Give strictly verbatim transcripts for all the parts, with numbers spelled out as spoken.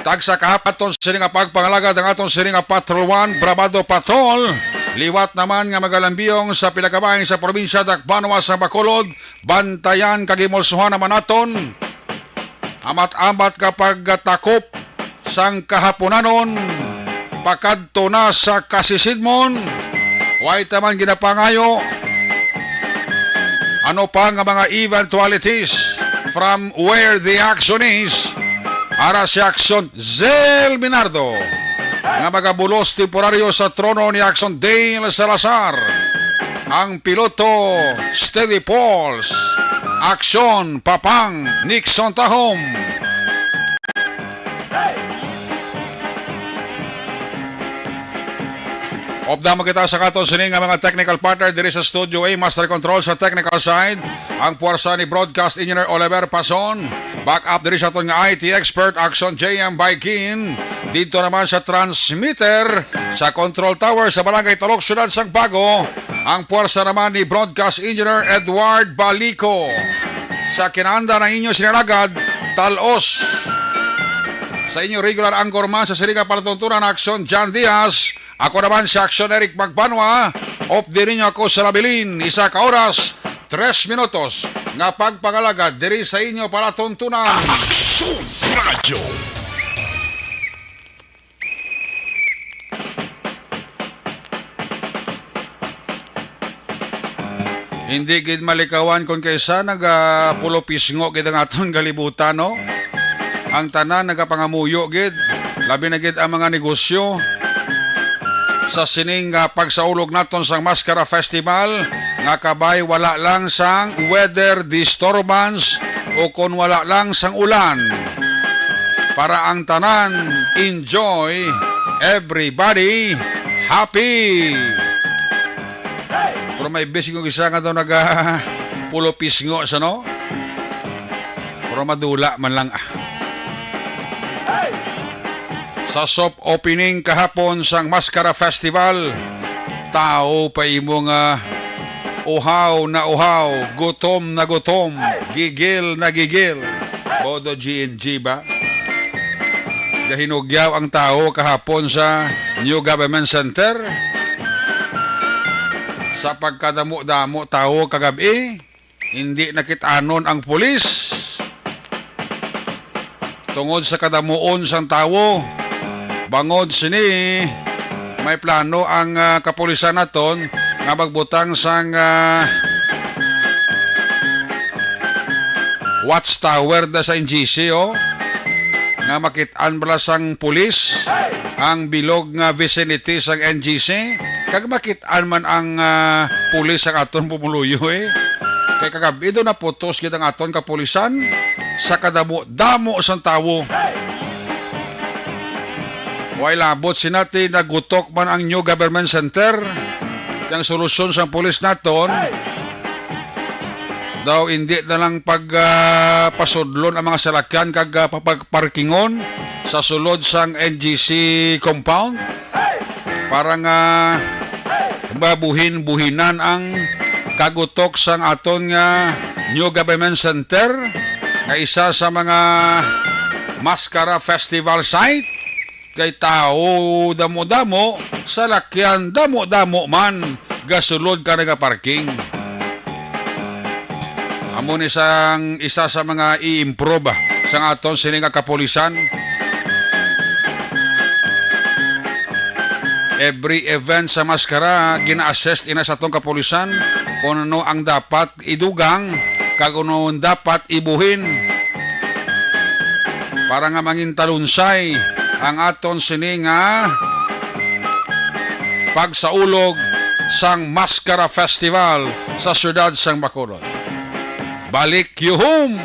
Tagsa kahapon sini nga pagpangalagad ang aton sini nga Patrol One, Bravado Patrol. Liwat naman nga magalambiyong sa pila ka bahin sa probinsya, dakbanon sa Bacolod, bantayan kag himulsohan naman naton. Amat-amat ka pagtakop sang kahaponanon, pakadto na sa kasisidmon. Way ta man ginapangayo. Ano pa nga mga eventualities from where the action is? Ara si Action Zell Minardo nga magabulos temporaryo sa trono ni Action Dale Salazar. Ang piloto, steady pulse. Action, Papang Nixon Tahom. Updam kita sa kato sini nga mga technical partner diri sa Studio A, Master Control sa technical side, ang puwersa ni Broadcast Engineer Oliver Pason. Back up diri sa aton nga I T expert, Action J M Baikin. Dito naman sa transmitter, sa control tower sa Barangay Talok, Siyudad sang Bago, ang puwersa naman ni Broadcast Engineer Edward Balico. Sa kinaanda ng inyo sinalagad, talos sa inyo regular anchorman sa sini nga palatuntunan, Action John Diaz. Ako naman si Action Eric Magbanwa. Updi ninyo ako sa labilin, isa ka oras, tres minutos nga pagpangalagad diri sa inyo palatuntunan. Aksyon Radyo. Hindi gid malikawan kon kaysa nagapulopisngo gid ang aton kalibutan, no? Ang tanan nagapangamuyo gid, labi na gid ang mga negosyo. Sa sining, ah, pagsaulog naton sang Mascara Festival, nga kabay wala lang sang weather disturbance o kon wala lang sang ulan. Para ang tanan, enjoy, everybody, happy. Pero may bisig ko isa nga daw naga pulopisngo sa, no? Pero madula man lang, ah. Sa soft opening kahapon sang Mascara Festival, tao pa imo nga uhaw na uhaw, gutom na gutom, gigil na gigil. Bodo G N G ba? Gahinugyaw ang tao kahapon sa New Government Center. Sa pagkadamo-damo tao kagab-i, hindi nakit-anon ang pulis. Tungod sa kadamuon sang tawo, bangod sini, may plano ang, ah, kapulisan naton nga magbutang sang, ah, watchtower da sa N G C, oh, nga makit-an bala sang pulis ang bilog nga vicinity sang N G C, kag makit-an man ang, ah, pulis sang aton pumuluyo, eh. Kay kagab-i daw naputos gid ang aton kapulisan sa kadamo-damo sang tawo. Way labot sina ti nagutok man ang New Government Center. Ang solusyon sang pulis naton, daw indi na lang pag, ah, pasudlon ang mga salakyan kag, ah, papagparkingon sa sulod sang N G C compound para nga mabuhin-buhinan ang kagutok sang aton nga New Government Center, nga isa sa mga Mascara Festival site. Kay tawo damo-damo, salakyan damo-damo man, gasulod ka nagaparking. Amo ni sang isa sa mga i-improve sang aton sini nga kapulisan. Every event sa Mascara, gina-assess ina sa atong kapulisan kung ano ang dapat idugang kag ano ang dapat ibuhin para nga mangintalunsay ang aton sini nga pagsaulog sang Mascara Festival sa siyudad sang Bacolod. Balik yuhom!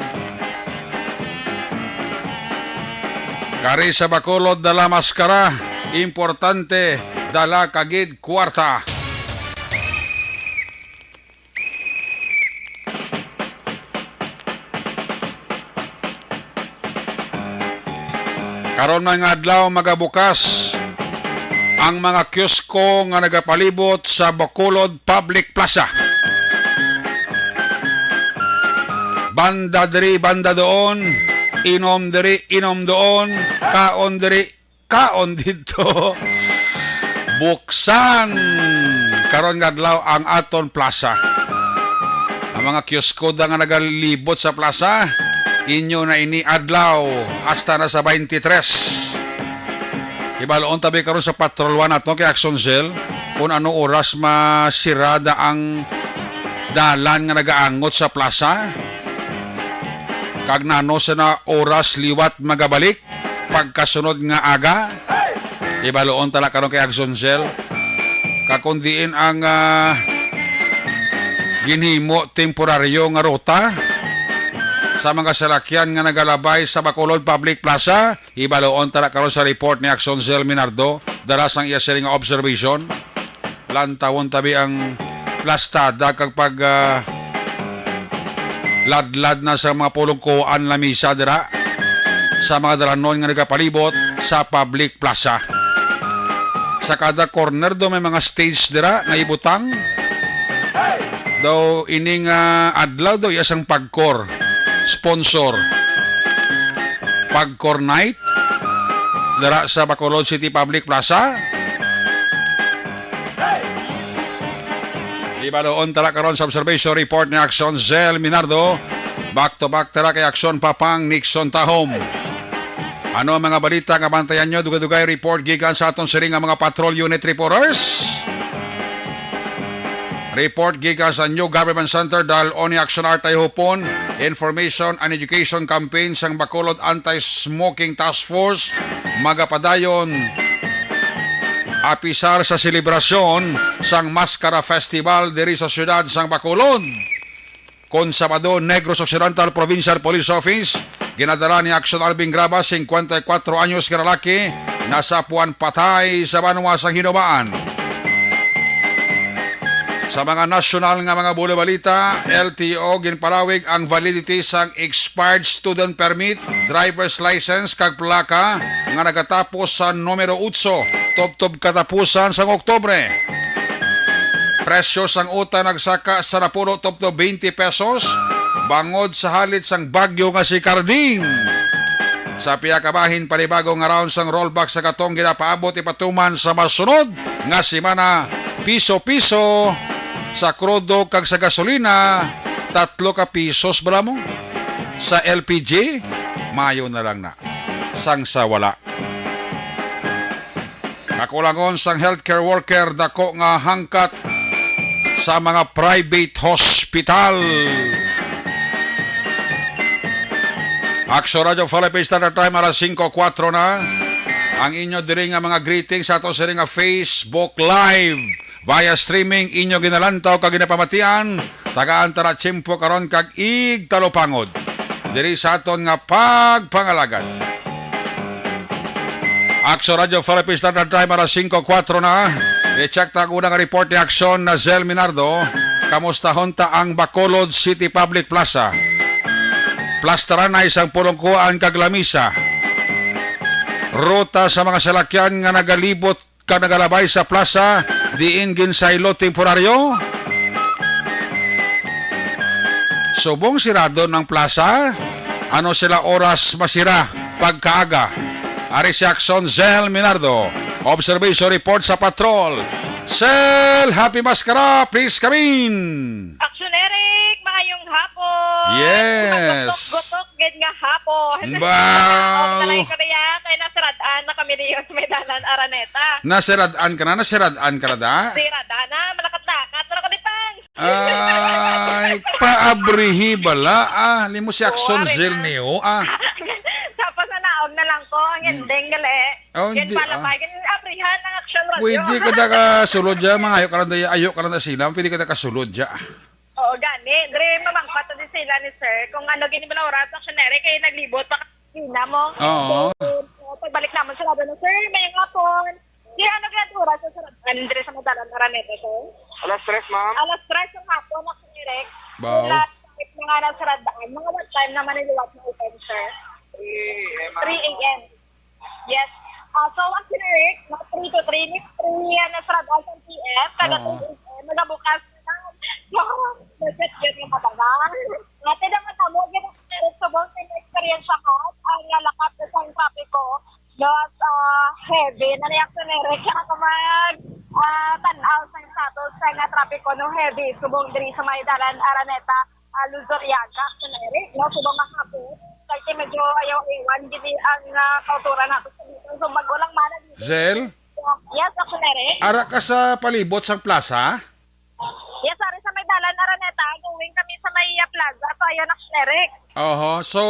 Kari sa Bacolod, dala Mascara, importante, dala ka gid kwarta. Karon man nga adlaw, magabukas ang mga kiosko nga nagapalibot sa Bacolod Public Plaza. Banda diri, banda doon, Inom diri, inom doon, kaon diri, kaon didto. Buksan karon nga adlaw ang aton plaza. Ang mga kioskuda nga nagalibot sa plaza, inyo na ini adlaw hasta na sa twenty-three. Ibaloon tabi karon sa patrolwa nato kay Action Cell kung ano oras masirada ang dalan nga nagaangot sa plaza. Kag nano sa na oras liwat magabalik pagkasunod nga aga. Ibaloon tala karon kay Action Cell. Kag kung diin ang, ah, ginhimo temporaryo nga ruta sa mga salakyan nga nagalabay sa Bacolod Public Plaza, ibaloon tala karon sa report ni Action Cell Minardo dala sang iya siling nga observation. Lantawon tabi ang plastada kag pag, ah, ladlad na sa mga pulungkuan lamisa dira sa mga dalanon nga nagapalibot sa public plaza. Sa kada corner do may mga stage dira nga ibutang. Daw ining, ah, adlaw daw iya sang pagkor sponsor, pagkor night dira sa Bacolod City Public Plaza. Ibaloon tala karon sa observation report ni Action Zell Minardo. Back to back tala kay Action Papang Nixon Tahom. Ano ang mga balita nga bantayan nyo? Dugay-dugay report gikan sa aton siring nga mga patrol unit reporters. Report gikan sa New Government Center, dal-on ni Action Artay Hupon, Information and Education Campaign sang Bacolod Anti-Smoking Task Force, magapadayon apisar sa selebrasyon sang Maskara Festival diri sa siyudad sang Bacolod. Kon Sabado, Negros Occidental Provincial Police Office, ginadala ni Action Alvin Graba, singkwenta y kuwatro anyos nga lalaki, nasapuan patay sa banwa sang Hinobaan. Sa mga nasyonal nga mga bulo-balita, L T O ginpalawig ang validity sang expired student permit, driver's license kag plaka nga nagatapos sa numero otso, tubtob katapusan sang Oktubre. Presyo sang uta nagsaka sa napulo tubtob twenty pesos bangod sa halit sang bagyo nga si Carding. Sa pihak ka bahin, panibago nga round sang rollback sa gatong ginapaabot ipatuman sa masunod nga semana, piso-piso sa krudo kag sa gasolina, tatlo ka pisos bala mo. Sa L P G, mayo na lang na sang sa wala. Kakulangon sang healthcare worker, dako nga hangkat sa mga private hospital. Action Radio Philippines Standard Time, alas singko kuwatro na. Ang inyo diri nga mga greetings sa ato sini nga Facebook Live. Via streaming, inyo ginalantaw kag ginapamatian, tagaan ta na tiyempo karon kag igtalupangod diri sa aton nga pagpangalagad. Action Radio Philippines Standard Time, alas singko kuwatro na. I-check ta ang unang report ni Action na Zel Minardo. Kamustahon ta ang Bacolod City Public Plaza. Plastaranay sang pulungkuan kag lamisa. Ruta sa mga salakyan nga nagalibot ka nagalabay sa plaza diin ginsaylo temporaryo? Subong sirado ng plaza? Ano sila oras masira pagkaaga? Ari si Action Zel Minardo. Observation report sa patrol. Sel, happy maskara, please come in. Action Eric, maayong hapon. Yes. Magutok-gutok gid nga hapon. Wow. Ang talay ko niya, kay nasirad-an na kami diyo sa may dalan Araneta. Nasirad-an ka na? Nasirad-an ka na da? Sirad-an na, malakat-lakat na ako ni Pang. Ay, paabrihi bala. Ah, limo si Oo, Action ari Zil na. Niyo. Ah. Tapos na naog na lang ko, ang Hmm. ending gali. Oh, Yun hindi, pala ah. ba? Yun, abrihan ang Action Radio. Pwede ka da ka sulod dya, mga ayo ka lang da, ayo ka lang da sila. Pwede ka da ka sulod dya. Oo, gani. Dre, mamangkot din sila ni sir. Kung ano, gini mo na oras, Action Eric, kaya naglibot pa kanina mo. Oo. So, so, pagbalik naman sa lado na, sir, may hapon. Di ano kaya oras sa sarap? Ano, dre sa madalan, Araneta, sir? Alas tres, ma'am. Alas tres ng hapon, Action Eric. Wow. Wala, kahit mga nasarad, mga what time naman niliwat na open, sir? Three A M. Three A M. Yes. Ah, so, ang generic, mga three to three, ni three yan na sarap ang P M, kada Oo. two A M, nagabukas na lang. So, budget yun yung matagal. Ate, daw matamo, yun ang generic sa buong experience ako. No, at, ah, heavy na ni Action Eric. Kaya kung mag, ah, tan-aw sa status sa nga trapiko, no, heavy. Subong diri sa may dalan Araneta, ah, Luzuriaga, Action Eric. No, subong nga hapon. Kaya medyo ayaw-ayawan, gini ang, ah, kauturan nato sa dito. So, magulang man na dito. Zel? Yes, Action Eric. Ara ka sa palibot sang plaza? Yes, ari sa may dalan Araneta, going kami sa may, ah, plaza, so ayun, Action Eric. Oho. So,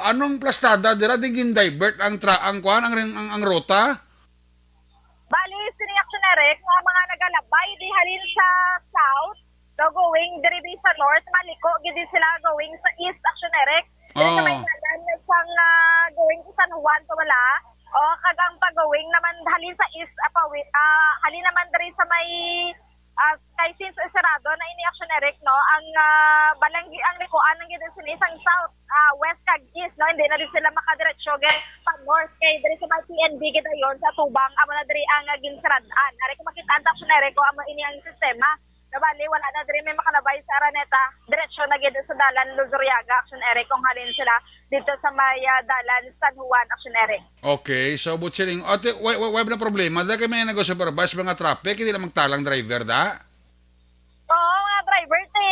anong plastada dira di gin-divert ang tra-, ang kuan, ang, ang, ang ruta? Bali, sini, Action Eric, nga mga nagalabay di halin sa south, so going diri di sa north, maliko gid di sila going sa east, Action Eric. Diri sa may Oh. dalan sang, ah, going sa San Juan to wala. O, kag ang pag-going naman halin sa east, ah, pawi-, ah, halin naman diri sa may Ah, kay since sarado na ini, Action Eric, no, ang, ah, balanggi, ang likuan ng gid sini sang south, ah, west kag east, no, hindi na din sila makadiretso gid pa north kay diri sa may P N B gid ayon sa tubang amo na diri ang, ah, ginsarad-an. Ari ko makita ang, Action Eric, ko amo ini ang sistema. Nabali, wala na diri may makalabay sa Araneta. Diretso na gid sa dalan Luzuriaga, Action Eric, kung halin sila dito sa may, ah, dalan San Juan, Action Eric. Okay, so, Butchering, ate, wa, wa, wa na problema. Dahil kami nag-supervise mga traffic, hindi na magtalang driver, da? Oo, mga driver, ti,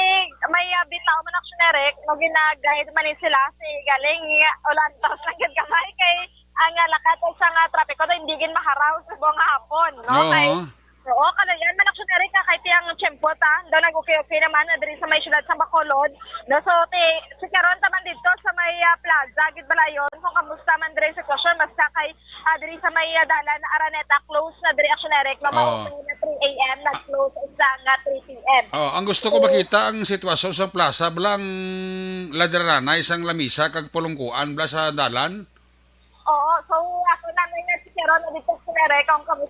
may, ah, bitaw man, Action Eric, no, gina-guide man ni sila, si galing, ah, ulantos lang gid gamay kay ang, ah, lakat sa nga trapiko, hindi gid maharaw sa buong hapon, no? Oo. Kay, oo, kalayan man, Action Eric, ah, kay ti ang tiyempo ta, daw nag-okay-okay naman na diri sa may syudad sa Bacolod, no? So, ti, si karon ta man dito sa may, ah, plaza, gid balayon, kung kamusta man diri ang sitwasyon, basta kay, ah, diri sa may, ah, dalan Araneta, close na diri, Action Eric, no? Oo. Maupay na three a m, nag-close sa nga three p m. Oh, ang gusto ko So, makita ang sitwasyon sa plaza, bala ang ladranay sang lamisa kag pulungkuan, bala sa dalan. Oo, so ako na may nagsikero na dito sa Rere kung kami.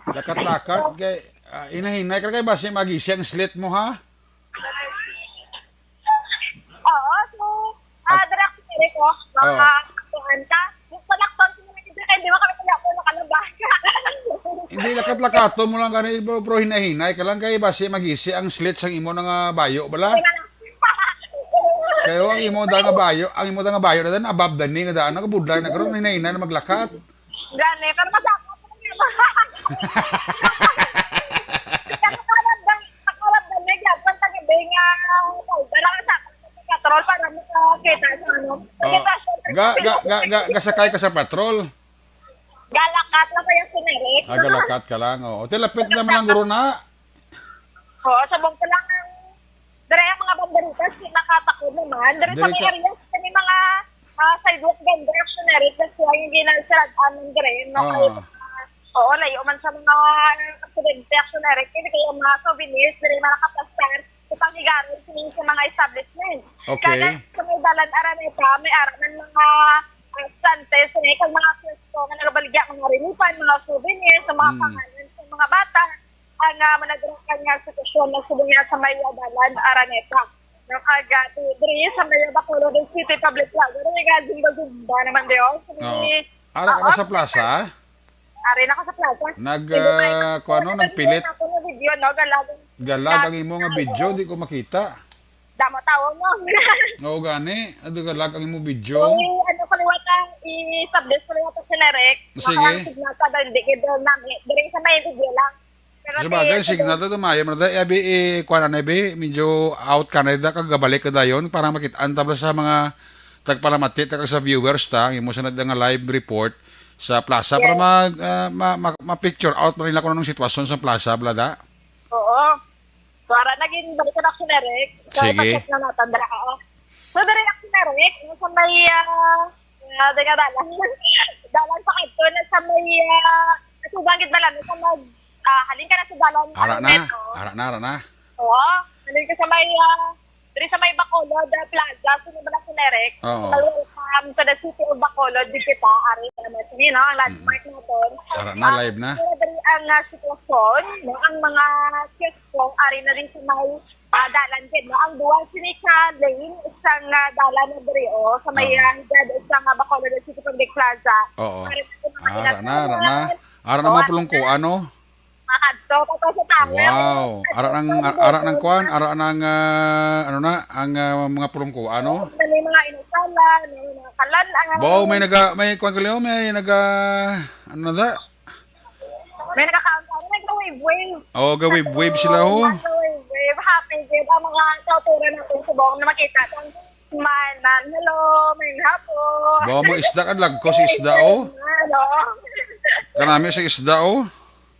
Lakat-lakat, kay, ah, hinahinay ka kay basi magisi ang slit mo, ha? Oo, so, ah, Ag- direct sa Rere ko, Oh. mga kuhaan ka. Yung panakton ko naman dito, kaya di ba kami kaya po nakalabas? Hindi, lakat-lakaton mo lang gani, bro, bro, hinay-hinay ka lang kay basi magisi ang slit sang imo na nga bayo, bala? Kaya lang. Kaya ang imo da nga bayo, ang imo da nga bayo na dan abab dani nga daan, nagabudlay na karon, hinay-hinay na maglakat. Gani, pero masakit. Kaya nakaramdam, nakaramdam na gyapon sa gabi nga, dala sa patrol para makakita sa ano. Oh. Makita sa Ga, ga, ga, ga, gasakay ka sa patrol? Galakat lang kaya si Merek. Ah, galakat ka lang, oh. Te, lapit naman ang guro na. Oo, sa Bangko lang ang, dere ang mga banderitas, nakatakod naman. Dere sa Dere may ka- areas, kami mga, ah, sidewalk vendor, Action Eric, that's why yung ginasarad amin dere, no? Oo. Kaya, ah, oo, layo man sa mga aksidente, Action Eric, hindi kayo mga souvenirs, dere mga kapastar, sa panghigaron sa mga establishment. Okay. Kaya sa may dalan Araneta, may ara man mga, ah, santes, may kang mga pwesto nga nagabaligya, mga relipan, mga souvenirs, sa mga Hmm. pangalan sa mga bata, ang, ah, managarakan nga sitwasyon na subong niya sa may dalan Araneta. Nakaga-, diri sa may Bacolod City Public Plaza, diri nga zumba-zumba naman diyo. Oo. Ara ka Oo. na sa plaza? Ari na ka sa plaza. Nag, Hindi, ah, may kuwan, no, nagpilit. Ako na video, no? Galag. Galag ang imo nga video, di ko makita. Damo tao, no? Oo, gani. Ado galag ang imo video. Ay, ano, kaliwat ang i-subdis, kaliwat ang sinerek. Sige. Baka ang signal sa ba, hindi kayo doon namin. Diri sa may video lang. Pero Sa bagay, ti-, sige na to, tumaya mo na tayo. Abi, eh, kuha na, abi, medyo out ka na, da, kag gabalik ka dayon para makit-an ta bala sa mga tagpalamati, ta, kag sa viewers, ta, ang imo sa na nga live report sa plaza para Yes. ma, ah, ma, ma, ma-picture out man nila kung anong sitwasyon sa plaza, bala, da. Oo. So, ara na gid, balik ka na, Action Eric. So, Sige. i-check na natin, dala ka, oh. So, diri, Action Eric, ano sa may, ah, ah, di nga dalan. Dalan sa kadto na sa may, ah, sa Sugang gid bala, na sa mag, ah, halin ka na sa dalan, Ara ano, na, Metro. Ara na, ara na. Oo, halin ka sa may, ah, diri sa may Bacolod, ah, Plaza, sa may Action Eric. Oo. Sa may welcome to the city of Bacolod, di kita, ari na naman, sini, no, ang landmark Mm. natin. Ara na, Ah, live na. Pero diri ang, ah, sitwasyon, no, ang mga sitwasyon, ari na rin sa may, ah, dalan din, no? Ang dual sini ka lane, isang, ah, dalan na diri, oh, sa may, Oo. ah, higad, isang, ah, Bacolod City Public Plaza. Oo. Ari na rin mga Ah, ara na, ara na. Ara na, Oo, mga pulungko, ano? Mga Adto pa to sa tangaw. Wow. Ara nang, ara nang kwan, ara nang, ah, ano na, ang, ah, mga pulungkuan, no? May mga inusala, may mga kalan-an. Baw, may naga, may kwan ko, Leo, may naga, ano na da? May nagakaon-kaon, nag-wave-wave. Oh, ga-wave-wave sila, oh. Nag-wave-wave. Happy gid ang mga kauturan natin sa buong na makita. Ang smile na, "Hello, may hapon." Baw, mga isda ka, lagko si isda, oh. Hello. Kanami sa isda, oh.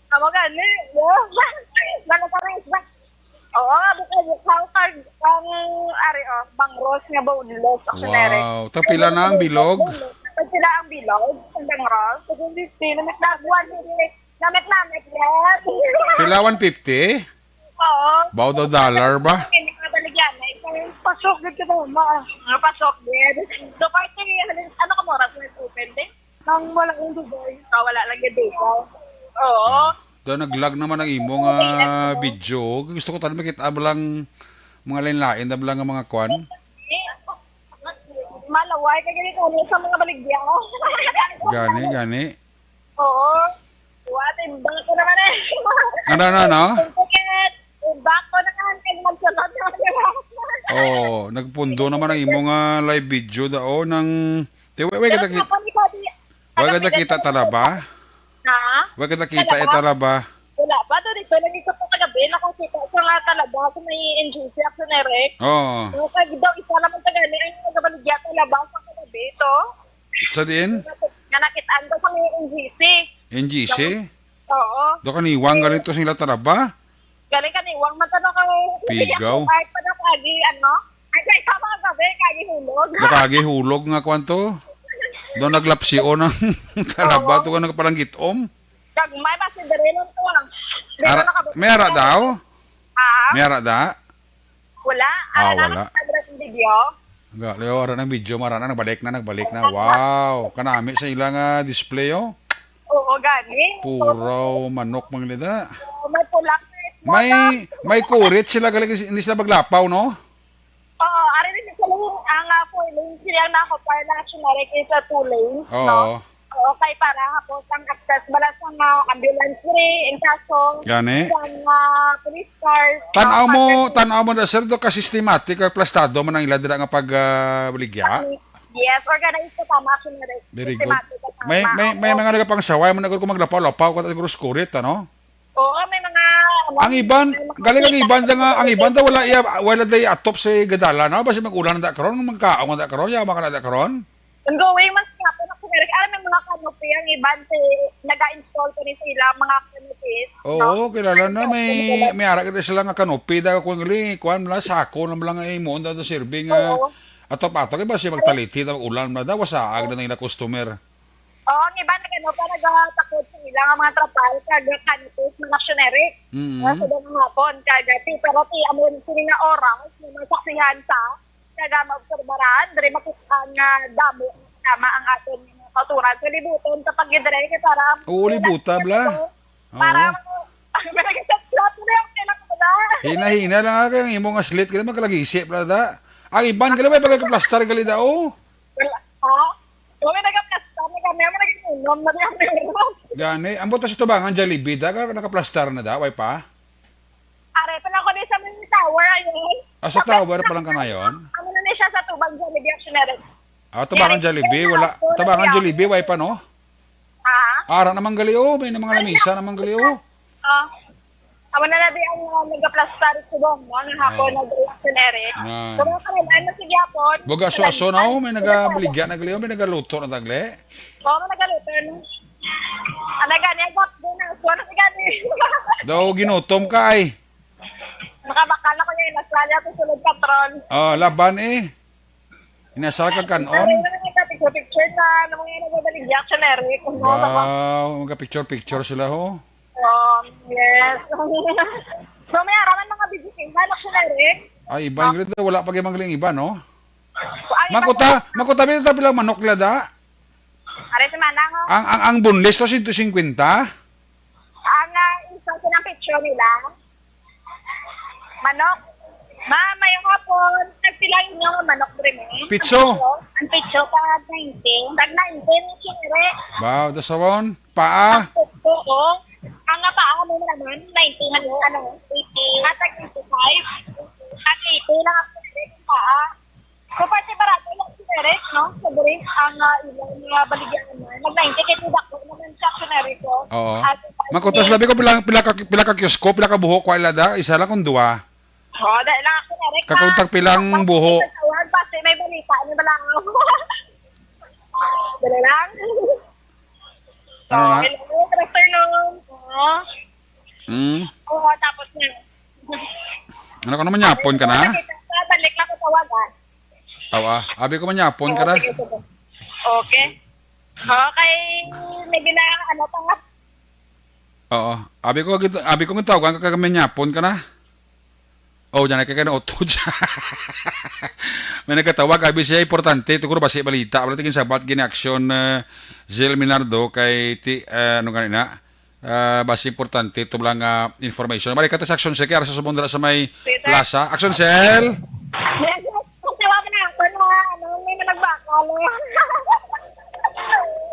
Amo gani, yo. Wala pa may isda. Oo, bukal, bukal, kag ang, ari, oh, bangros nga boneless, ako na rin. Wow. Tag pila na ang bilog? Tag pila ang bilog, ang bangros? Tag fifty, namit na, buwan, namit, namit, yes. Pila, one fifty? Oo. Baw daw dollar ba? Hindi ka baligyan, eh. Pasok, gid ka daw, ma. Ah, pasok, gid. So, party, ano ka mo, oras na open, di? Nang wala yung Dubai. Ah, wala lang yung Dubai. Oo. Daw nag-lag naman ang imo nga video. Gusto ko tanan makita ba lang mga lain-lain na ba lang nga mga kwan. Malaway ka gani kamo sa mga baligya. Gani, gani. Oo. What, imbang ko naman eh. Ano, ano, ano? Imbang ko naman kay magsunod naman. Oh, nagpundo naman ang imo nga live video dao nang, te, way, way ka Pero kita, tapos ikaw di, way ka ano, kita talaba? Ha? Way ka kita Talaba? Talaba? Wala pa, doon ito, nag-isa po kagabi, nakakita sa nga talaba sa may N G C, Action Eric. Oo. Yung kag daw, isa naman taga ni, ang nagabaligya talaba sa kagabi, to. Sa diin? Nga nakitaan ko sa may N G C. N G C? Oo. Do kaniwang galing to sa ila talaba? Galing kaniwang man to, no, kay Pigaw. Ay, pa na kagi, ano? Ay, kay sa mga gabi, kagi hulog. Nakagihulog nga kwan to. Do naglapsio ng talaba Oo. To ka nagpalanggit-om. Gagmay ba si Darilon to, ah? Di Ara, ba nakabalik may ara ka? Daw? Ah? May ara da? Wala. Ah, Ara na wala. Ang video? Ga, Leo, ara ng video, mara na, nagbalik na, nagbalik na. Wow, kanami sa ilang, ah, display, oh. Oo, gani. Puraw manok, mga nila. Oo, may pulak na ito. May, may kurit sila, galing, hindi sila maglapaw, no? Oo, ari rin sa lane, ang, ah, four lane siya na ako, para lang siya na-request sa two lanes, Oo. No? Oo, kay para hapos ang access bala sa mga ambulance rin, in kaso, Gani? Sa mga police cars, Tan-aw mga mo, fire tan-aw mo na, sir, do ka systematic, kag plastado man ang ila dira nga pag, ah, baligya? Yes, organized ko, tama, siya na rin. Very good. Systematic, tama. May, may, may Oo. Mga nagapangsaway, man nagod ko maglapaw-lapaw, kung siguro skurit, ano? Oo, may mga, ano, Ang iban, may mga galing ang iban da nga, ang iban da wala iya, wala da iya atop si gadala na, basi mag-ulan na da karon, magkaon na da karon, yaman ka na da karon. Ang going mas kapo na kumirig, alam, may mga canopy ang iban si, nag-a-install ko ni sila, mga canopies, no? Oo, kilala na, may, may ara kita sila nga canopy, da ko ngali, kuan lang, sako na lang imo, da, da serving, ah, Oo. Atop-atop, kay basi magtaliti, da, ulan na da, wasaag na nila customer. Oo, ang iba nag-, ano pa, nagatakod sa ila nga mga trapal, kag kanipis, mga scenery. Mm. Nga sa ganang hapon, kag, ah, ti, pero ti, amo, sini nga oras, nga masaksihan ta, kag, ah, maobserbaran, diri makita nga damo, tama ang aton mga kauturan. So, libuton, kapag gidre, kay para ang Oo, libuta, bla. Para, Oo. Ang mga sa plato na yung kailangan ko na. Hina-hina lang, ah, kay ang imo nga slit, kaya magkalagisi, bla, da. Ang iban, kaya may pagkakaplastar, gali da, oh. Wala, ha? Kami nagaplastar na kami, kami nag-inom na kami. Gani, ang butas ito ba, ang Jollibee, da, ka-, nakaplastar na da, way pa? Are, pa lang ko din sa may tower, ayun. Ah, sa tower pa lang ka na yun? Ano na siya sa tubang Jollibee, Action Eric. Ah, tabangan Jollibee, wala. Tabangan Jollibee, way pa, no? Ha? Ara naman gali, oh, may na mga lamisa naman gali, oh. Ah. Amo na na di ang, uh, nagaplastar subong, no? Ang hapon Oo. Na di Action Eric. Yan. So, mga karon, ano, sige, hapon. Baga aso-aso na, oh, may nagabaligya na gali, oh, may nagaluto na tagli. Oo, may nagaluto, no? Ano gani, ang gap din, ah. So, ano si gani? Daw ginutom ka, ay. Makabakal ako niya, nasali ako sulod patron. Oh, laban, eh. Inasal ka kanon? Ano yung mga picture-picture na, ano mga yung nagbabaligya, Action Eric? Kung ano ba? Wow, magka-picture-picture sila, ho? Um, yes. So, may araman mga bibisihan, Action Eric? Ay, iba yung grito. Wala pa kayo manggaling iba, no? Ay, iba Makuta, makuta, may tabi lang manok nila, da? Are si Manang, oh. Ang, ang, ang boneless to, siyento singkwenta? Ang, ah, isa sa ng picture nila. Manok. Ma, mayong hapon. Nagpila inyo nga manok diri, eh? Pitso. Ang pitso, tag nineteen. Tag nineteen, siyempre. Wow, dasawon. Paa. Ang pitso, oh. Ang nga paa mo, Ano naman, ninety, ano, ano, eighty. Hatag eighty-five. Hatag eighty lang ang generic, ha? So, pati barato lang generic, no? Sa generic, ang, ah, ilang, ah, baligyan naman. Mag ninety, kaya tidak ko naman siya generic, oh. Oo. At Makutas labi ko, pila, pila ka, pila ka kiosko, pila ka buhok, kwa ilada? Isa lang kung duwa. Oh, dahil lang ako generic, ha? Kakuntag pilang buho. Tawag, basta may balita, ano ba lang? Dali lang. Ano na? Oh, hello, good afternoon. Oh. Hmm? Oo, tapos na. Ano ka naman, yapon ka na? Balik lang ko tawagan. Aw, ah. Abi ko man, yapon ka Oo, na. Sige, sige. Okay. Okay. May gina-, ano pa nga? Oo. Abi ko, gito-, abi ko, gitawagan ka, kami, yapon ka na. Oh, dyan, kaya ka na, auto dyan. May nagkatawag, abi siya, importante. Siguro, basi balita. Wala tingin sa bat, gini-action, eh, Zil Minardo, kay ti, eh, ano ganina? Ah, basi importante ito lang nga information. Balik ka sa Action Cell, kaya sa sumundra sa may Twitter? Plaza. Action Cell! Yes, yes. Tawag na ako na, ano, may managbakal.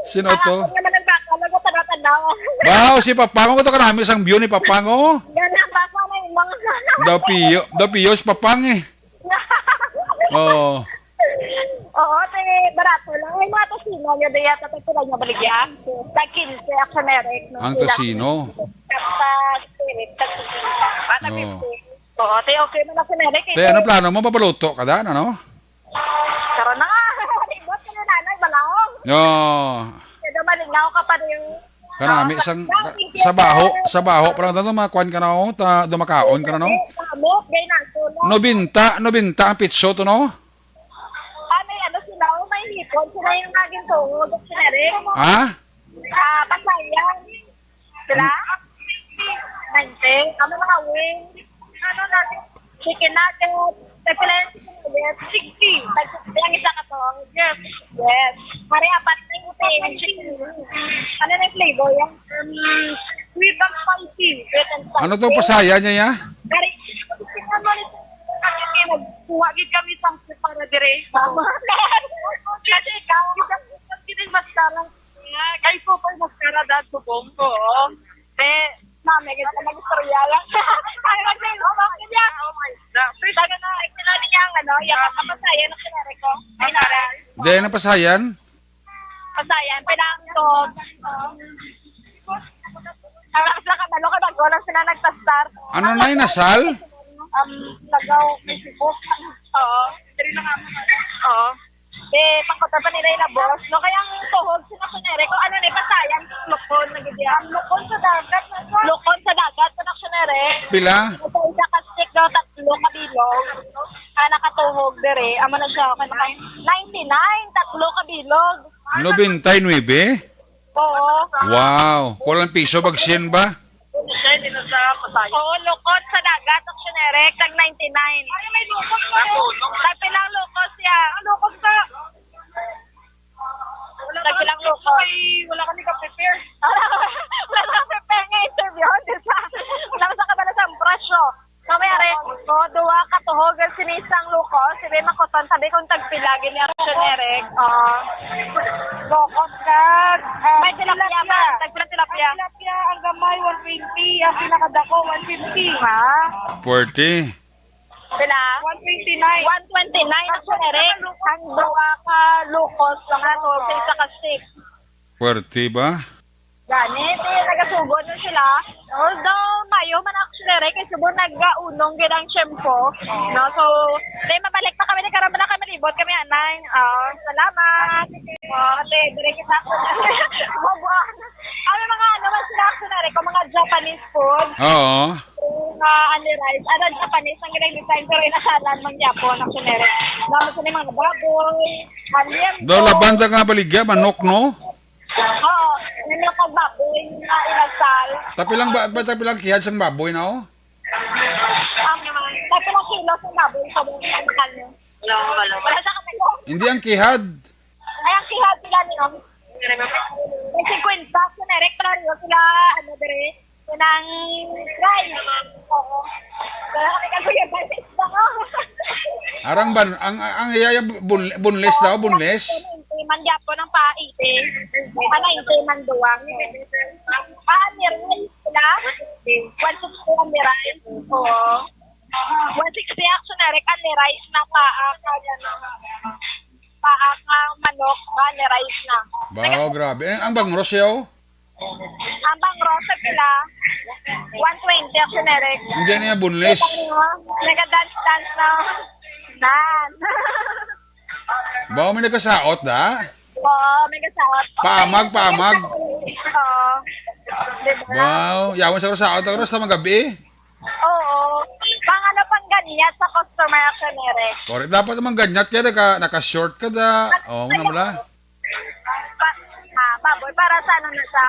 Sino to? Ako naman nagbakal, ako tanaw-tanaw. Wow, si Papang. Ito ka namin isang view ni Papang, oh. Yan ang baka na yung mga Daw piyo, daw piyo si Papang, eh. Oo. Oo, te, barato lang. May mga tocino nyo diya, tapos sila nyo baligyan. Tag quince, Action Eric, no? Ang tocino. Tapos, spirit, tag quince. Bata Oo. fifty. Oo, te, okay mo na, Action Eric. Te, ano plano mo? Papaluto ka dan, ano? Karon na nga. Ibot ka na, nanay, balaong. Oo. Kaya malingaw ka pa rin. Kanami, Ah, isang, thank you, sa baho, sir. Sa baho, parang tanto, mga kwan ka na, oh, ta, dumakaon ka na, no? Samok, gay na, sunog. Nobenta, nobenta ang pitso to, no? Ah, may ano sila, oh, may hipon. Sila yung naging tuhod, sila rin. Ha? Ah, pasayan. Sila? Ninety. Ano mga wings? Ano natin? Chicken nugget. Nagpila yung chicken nugget? Sixty. Tag-sixty ang isa ka to. Yes. Yes. Pare, apat na yung chicken wings. Ano na yung flavor? Yung, um, sweet and spicy. Sweet and spicy. Ano to, pasaya niya, ya? Pare, nagkuha gid kami sang para dire. Kasi ikaw, kasi mascara. Ay, super mascara dad subong ko, oh. Te, mami, ganda na istorya lang. Ay, mag-, oh, bakit niya? Oh my God. First time na, ito na niya ang ano, yung kapasayan ng kinare ko. Ay, naray. Di, ano pasayan? Pasayan, pinangkot. Ang sa kabalo ka, bago lang sila nagtastar. Ano na, inasal? Um, Lagaw, may sibok. Oo. Dali na nga mo, ano? Oo. Eh, pangkuta pa nila yung labos. No, kaya ang tuhog, sinakunere ko, ano ni, pasayan, lukon, nagigyan. Lukon sa dagat, na sa Lukon sa dagat, panaksyonere. Pila? Sa isa ka stick daw, tatlo ka bilog. Ah, nakatuhog, dire. Amo na siya, okay, naka-, ninety-nine, tatlo ka bilog. Nobenta y nuebe? Oo. Wow. Kulang piso, bag syen ba? Siya, dito sa Pasay. Oo, lukot sa dagat, Action Eric, tag ninety-nine. Ay, may lukot pa. Tag pilang lukot siya. Ah, lukot sa Wala Tag pilang lukot. Ay, wala kami ka-prepare. Wala kami prepare nga interview. Di sa, wala sa kabalo sa presyo. So, may ari, oh, duwa ka tuhog ang sinisang lukos. Sabi, makuton, sabi kung tagpila, gini ang generic. Oh. Lukos ka. May tilapia ba? Tagpila tilapia? Ang tilapia, ang gamay, one twenty. Ang pinakadako, one fifty. Ha? Forty. Sila? One twenty-nine. One twenty-nine ang generic. Ang duwa ka lukos, mga to, sa isa ka stick. Forty ba? Gani, ti, nagasugo na sila. Although, mayo man actually, re, kay subong nag-unong gid ang tiyempo. No? So, ti, mabalik pa kami ni karon, wala kami libot kami, anay. Ah, salamat. Oh, ate, dire kita. Mabuang. Ano mga, ano man sila actually, re, kung mga Japanese food? Oo. Yung, ah, ano, rice. Ano, Japanese ang ilang design, pero inasalan man gyapon actually, re. Naman sila mga baboy, onion. Daw labanda nga baligya, manok, no? Oo, may mga pagbaboy nga inasal. Tapilang ba, ba, tapilang kihad sang baboy na, oh? Ang, tapilang kilo sang baboy sa buong kanya. Wala, wala. Wala sa kanila. Hindi ang kihad. Ay, ang kihad sila niyo. May fifty, sila, ano, dire. Unang try. Oo. Wala kami kaguya, guys. Baka. Arang ban, ang, ang iyaya bun-, boneless daw, boneless. Hindi man gyapon ang pa eighty. Ano, hindi man duwang. Ah, meron. One sixty ang rice. Oo. One sixty, Action Eric, ang rice na paa ka, ano, paa ka manok, ang rice na. Wow, grabe. Eh, ang bangros yaw? Ang bangros sa pila, one twenty, Action Eric. Hindi niya boneless. Kita niyo, nag-dance-dance na. Nan. Wow, may nagkasaot da? Oo, may kasaot. Paamag, paamag. Oo. Diba? Wow, yawan sa kasaot, ako sa magabi. Oo. Pang ano, pang ganyat sa customer, Action Eric. Correct. Dapat naman ganyat kaya naka, naka-short ka da. Oo, na pala. Pa, ah, baboy, para sa ano na siya?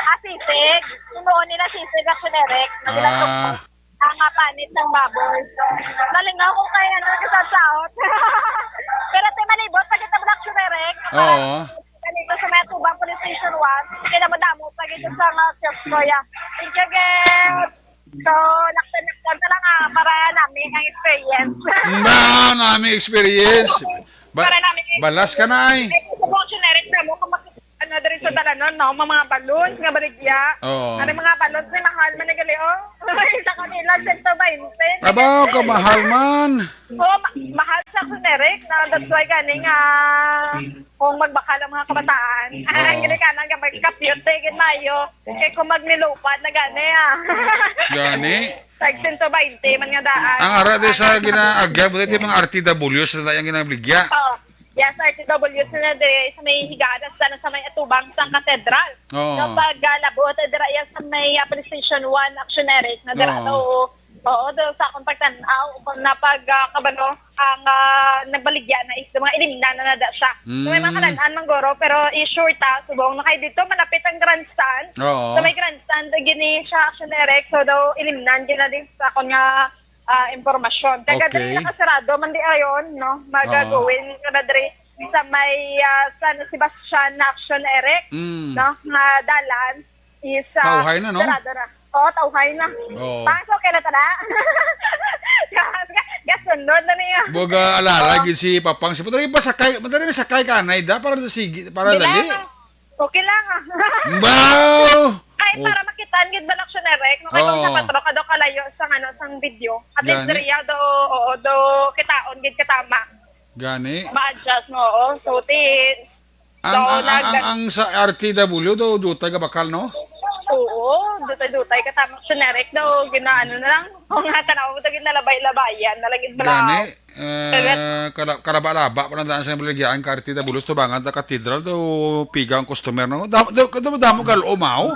Ah, sisig. Tinuon nila sisig, Action Eric. Naglatok Ah. Ang panit sang baboy. Nalingaw ko kay ano, nagkasasaot. Pero ti malibot pa kita, Black Sugar, eh. Oo. Ganito sa may Tubang Police Station one. Kaya madamo pa kita sa mga chefs ko, ya. Thank you, girl. So, naktan-naktan na lang, ah, para namin ang experience. Ba, namin experience. Ba-, Para namin balas ka na, ay. Ay, sa mga generic na mo, kung makikita na diri sa dalanon, no? Mga, mga balloons nga baligya. Oo. Ano, mga balloons ni mahal man ni gali, oh. Sa kanila, sento baynte. Aba, kamahal man. Oh, ma-, mahal sa generic, no? That's why gani nga, kung magbakal ang mga kabataan, Oo. Ang gini ka na, nga magkapyot, eh, gid maayo. Kay kung magnilupad na gani, ah. Gani? Tag sento baynte man nga daan. Ang ara di sa ginaagyan mo, ito yung mga R T Ws na tayo ang ginabaligya. Oo. Yes, R T Ws na diri sa may higaan, sa, sa may atubang sang katedral. Oo. So, pag, ah, labot, eh, dira yan sa may, ah, police station one, Action Eric, na dira, Oo. oo. Oo, do sa akong pagtan-aw, kung na pag, ah, kabalo, ang, ah, nagbaligya na is, mga ilimnan na nada siya. So, may mga Mm. kalan-an man guro, pero i-sure ta, subong na kay dito, malapit ang grandstand. Oo. So, may grandstand, gini siya, Action Eric. So, daw, ilimnan, gina din sa akon nga, ah, impormasyon. Kaya Okay. dali nakasarado, man di ayon, no? Oo. Magagawin ka na diri sa may, ah, San Sebastian na Action Eric, Mm. no? Nga dalan is, ah, Tauhay na, no? sarado na. Oo, tauhay na. Oo. Tapos okay na tala. Gas-, gas-, gasunod na niya. Baga alala Oo. gid si Papang. Si madali pa sakay, madali na sakay ka, anay da, para sa sige, para Di dali. lang. Okay lang, ah. Baw! Ay, Oh. para makitaan gid ba, Action Eric? No, kay kung Oo. sa patro ka daw kalayo sa, ano, sang video. At least Gani? diri, ah, do, oo, do, kitaon gid katama. Gani? Ma-adjust mo, oo. So, ti-, Ang, so, ang, ang, nag- ang, ang sa R T W do, dutay ka bakal, no? Oo, dutay-dutay katama, Action Eric, do, ginaano na lang. Kung nga tanaw mo, to, ginalabay-labayan na lang gid bala. Gani? Eh, Correct. kala-, kalaba-laba pa lang daan sa baligya ang R T W, tubangan ta katedral daw, piga ang customer, no? Damo, damo, damo, damo gal-o, mao?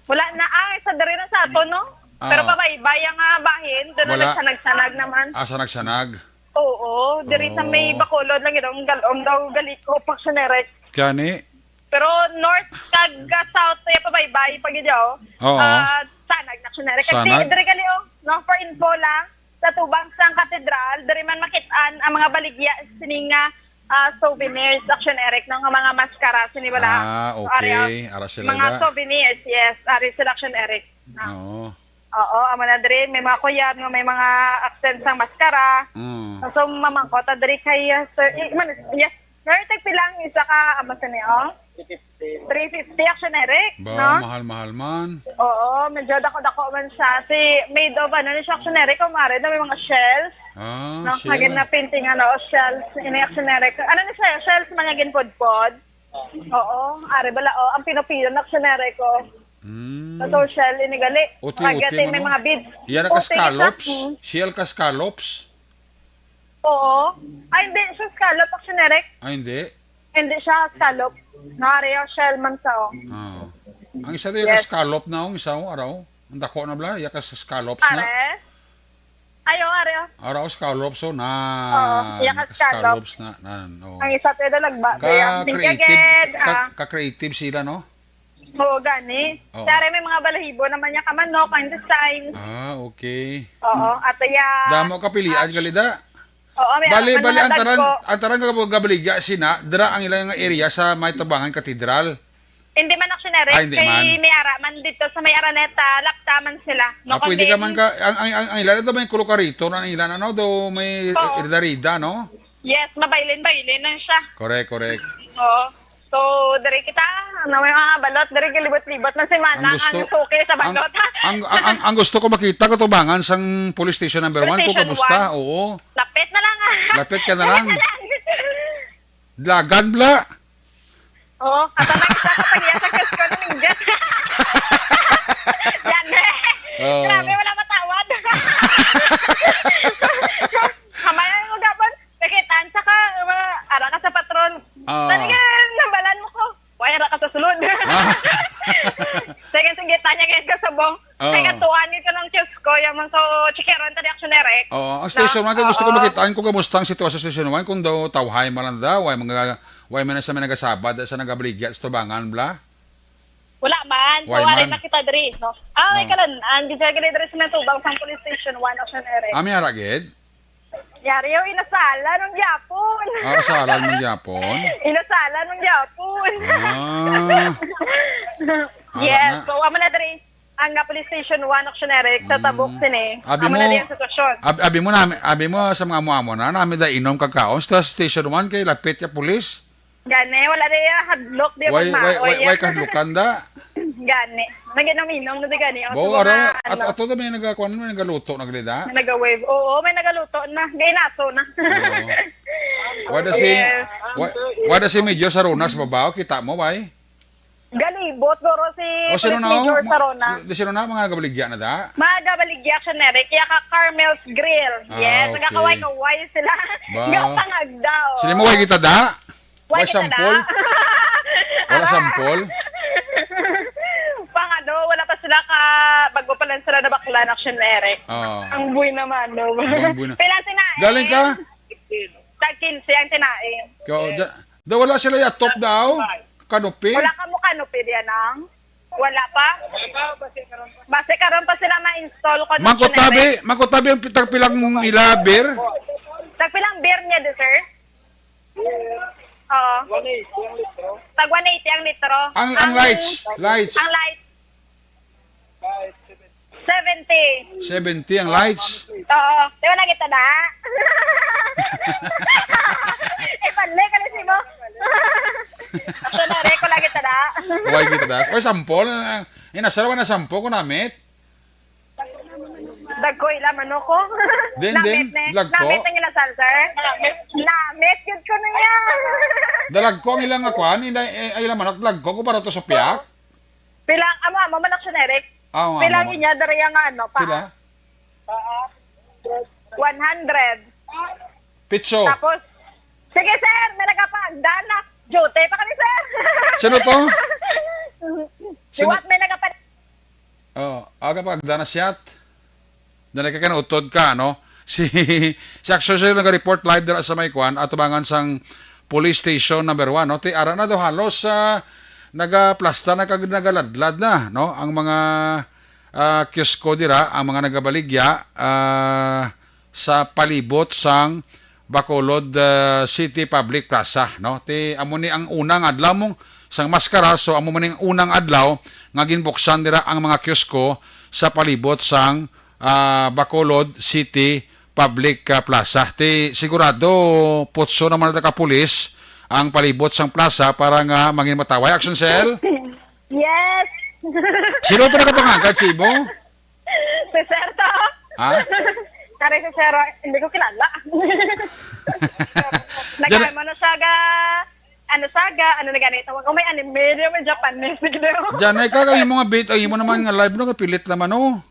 Wala na, ah, sa diri na sa ato, no? Ah. Pero pabaybay ang, ah, bahin, doon na Wala. nagsanag-sanag naman. Ah, sanag-sanag. Oo, diri sa may Oo. Bacolod lang ito, ang gal-, ang daw galiko, Action Eric. Gani? Pero north kag, ah, south, kaya pabaybay, pag ito, Oo. ah, sanag na, Action Eric. Kasi Sanag? diri gali, oh, no, for info lang, sa tubang sang katedral, diri man makitaan ang mga baligya sini nga, ah, souvenirs, Action Eric, no, nga mga maskara sini bala. Ah, So, ari, okay. oh. Ara sila Mga da. souvenirs, yes, ari sila, Action Eric. No? Oo. Oo, amo na diri, may mga kuyab nga may mga accent sang maskara. Mm. So, mamangkot ta diri kay, uh, sir, eh, man, yes, sir, tagpila ang isa ka, amo sa niyo? Three fifty, Action Eric, Ba, no? mahal-mahal man. Oo, medyo dako-dako man siya. Si, made of, ano ni siya, Action Eric, kung maaari, no, may mga shells. Ah, No, shell. Nga ginapainting, ano, shells, ini, Action Eric. Ano ni siya, shells man nga ginpudpod? Oo, ari bala, oh, ang pino-pino na, Action Eric, oh. Mm. Sa social, ini gali. Uti-uti Pag-, man, may no? mga beads. Yan ang Uti, ka-scallops. mm. Shell ka-scallops. Oo. Ay, hindi siya scallop, Action Eric. Ay, hindi. Hindi siya scallop. Nari, oh, shell man sa, oh. Ah. Ang isa din, Yes. scallop na, ang isa, oh, araw. Ang dako na bala, iya ka sa scallops na. Pare? Ayo, ari, oh. Araw, scallops, oh, na. Oo, iya ka scallops. Scallops na, nan, oh. Ang isa, pwede lang ba? Ka Kaya, creative, again, ka, ah. ka-creative sila, no? Oo, gani. Oo. Siyempre, may mga balahibo naman niya ka manok, ang design. Ah, okay. Oo, at iya Damo ka pilian, Ah. gali da. Oo, may Bali, mga bali, ang taran, dagko. ang taran ka gabaligya sina, dira ang ilang area sa may Tabangan Cathedral. Hindi man, Action Eric, Ay, hindi kay man. may ara man dito sa may Araneta, lapta man sila. No, Ah, pwede kundi ka man ka, ang, ang, ang, ang ilan ito may kulukarito na ang ilan, ano, do may Oo. rida-rida, no? Yes, mabailin-bailin lang siya. Correct, correct. Oo. So, So, diri kita, ano, may mga balot, diri, kilibot-libot ng semana, Ang gusto, ang suki sa ang, balot. ang, ang, ang, ang gusto ko makita, katubangan sang police station number one, kung Station kamusta, one. Oo. Lapit na lang. Lapit ka na lang. Lapit na lang. Dalagan, bla. Oo, at ang nakita ko pag iya sa Diyos ko, naninggit. Yan, eh. Oo. Grabe, wala matawad. Kamay mo gapon, nakitaan sa ka, mga ara ka sa patron. Oo. Talaga, nambalan mo ko. Wala ra ka sa sulod. Ah. Sige, sige, tanya kayo ka subong. Oo. Kaya katuan ito ng Diyos ko, yung mga so, chikeron ta di aksyon, Eric. Oo, ang station No? one, kaya gusto ko Oo. makitaan kung kamusta ang sitwasyon sa station one, kung daw tawhay man lang daw, way mga, way man sa may nagasabad, sa nagabaligya, sa tubangan, bla? Wala man. Why Wala man? na kita diri, no? Ah, may No. kalan-an. Di siya gani diri sa may tubang sang police station one, aksyon, Eric. Ami ara gid? Yari yung inasala ng Japon. Ah, asalan man gyapon. Inasala ng Japon. Ah. Yes, Ara na. so amo na diri ang, ah, police station one, aksyon, Eric, sa Mm. tabok sini. Abi Amo mo, na rin ang sitwasyon. ab-, abi mo na, abi mo sa mga amo-amo na, nami da inom kakaon sa station one kay lapit ya pulis. Gani, wala na yung hadlok, di Why, ba, why, why, maoy? why kadlukan da? Gani. Nag-inom-inom na di gani. Ang Bo, mga, ara, at, ano, ato na may nagakuan, may nagaluto na gali da? May nagawave. Oo, may nagaluto na. Gainaso na. Oo. Wala si, Yes. wa-, wala si Medyo sa Rona sa babaw, kita mo, bay? Galibot, guro si O, sino Police na, oh? Major Ma-, Sarona. Di, sino na, mga gabaligya na da? Mga gabaligya, siya, Nere. Kaya ka Carmel's Grill. Ah, Yes, okay. nagakaway-kaway sila. Ba? Nga pangagdaw. Sila mo, way kita da? Way Way kita sample? da? Wala Ara. sample? Pangado, wala pa sila ka, bago pa lang sila nabaklan, action, Nere. Oo. Ang buhay naman, no? Ang buhay na. Pila tinae? Galing ka? Tag quince ang tinae. Ikaw, da, da wala sila yatop daw? Kanupi? Wala ka mo kanupi diyan, ang? Wala pa? Basi karon pa sila ma-install ko. Mangkutabi, mangkutabi ang pitag pilang ila beer? Tag pilang beer niya, di, sir? Oo. Tag one eighty ang litro. Ang, ang Ang lights, lights. Ang lights. Seventy. Seventy ang lights. Oo. Di ba nakita na? Ipanli ka na si mo. Ito na, reko lang kita na. Why kita das? Oy, sampol. Inasal na sampol ko namit. Dagko ila manok ko. Din, Namit din. ne. Lagko. Namit ang ilasal, sir. Namit yun ko na yan. Dalagko ang ilang akuan, inday, eh, ay, ilang manok, lagko ko para to sa piyak. Pila, amo, amo, manok siya, Eric. Ah, amo, Pila amo. niya, dari ang ano, pa? Pila? One hundred. Pitso. Tapos, sige, sir, may nagapagdala. Duty pa kami, sir. Sino to? Sino? Liwat may nagapag- Oh, aga pa, agda na siyat. Dali ka, kan utod ka, no? Si, si Action Sir nag-report live dira sa may kwan, atubangan sang police station number one, no? Ti, ara na daw halos, ah, nagaplastar na kag nagaladlad na, no? Ang mga, ah, kiosko dira, ang mga nagabaligya, ah, sa palibot sang Bacolod, ah, City Public Plaza, no? Ti, amo ni ang unang adlaw mo sang maskara, so amo man ni ang unang adlaw nga ginbuksan dira ang mga kiosko sa palibot sang, ah, Bacolod City Public, ah, Plaza. Ti, sigurado, putso naman na ka pulis ang palibot sang plaza para nga mangin mataway. Action cell? Yes. Sino to nakapangagad sa imo? Si Sir to. Ha? Kare si Sir, hindi ko kilala. Diyan Nagkain mo na siya ga, ano, saga, ano na ganito. Kung may anime, di may Japanese, di daw. Diyan ay ka, ang imo nga bit, ang imo naman nga live, no, kapilit naman, oh.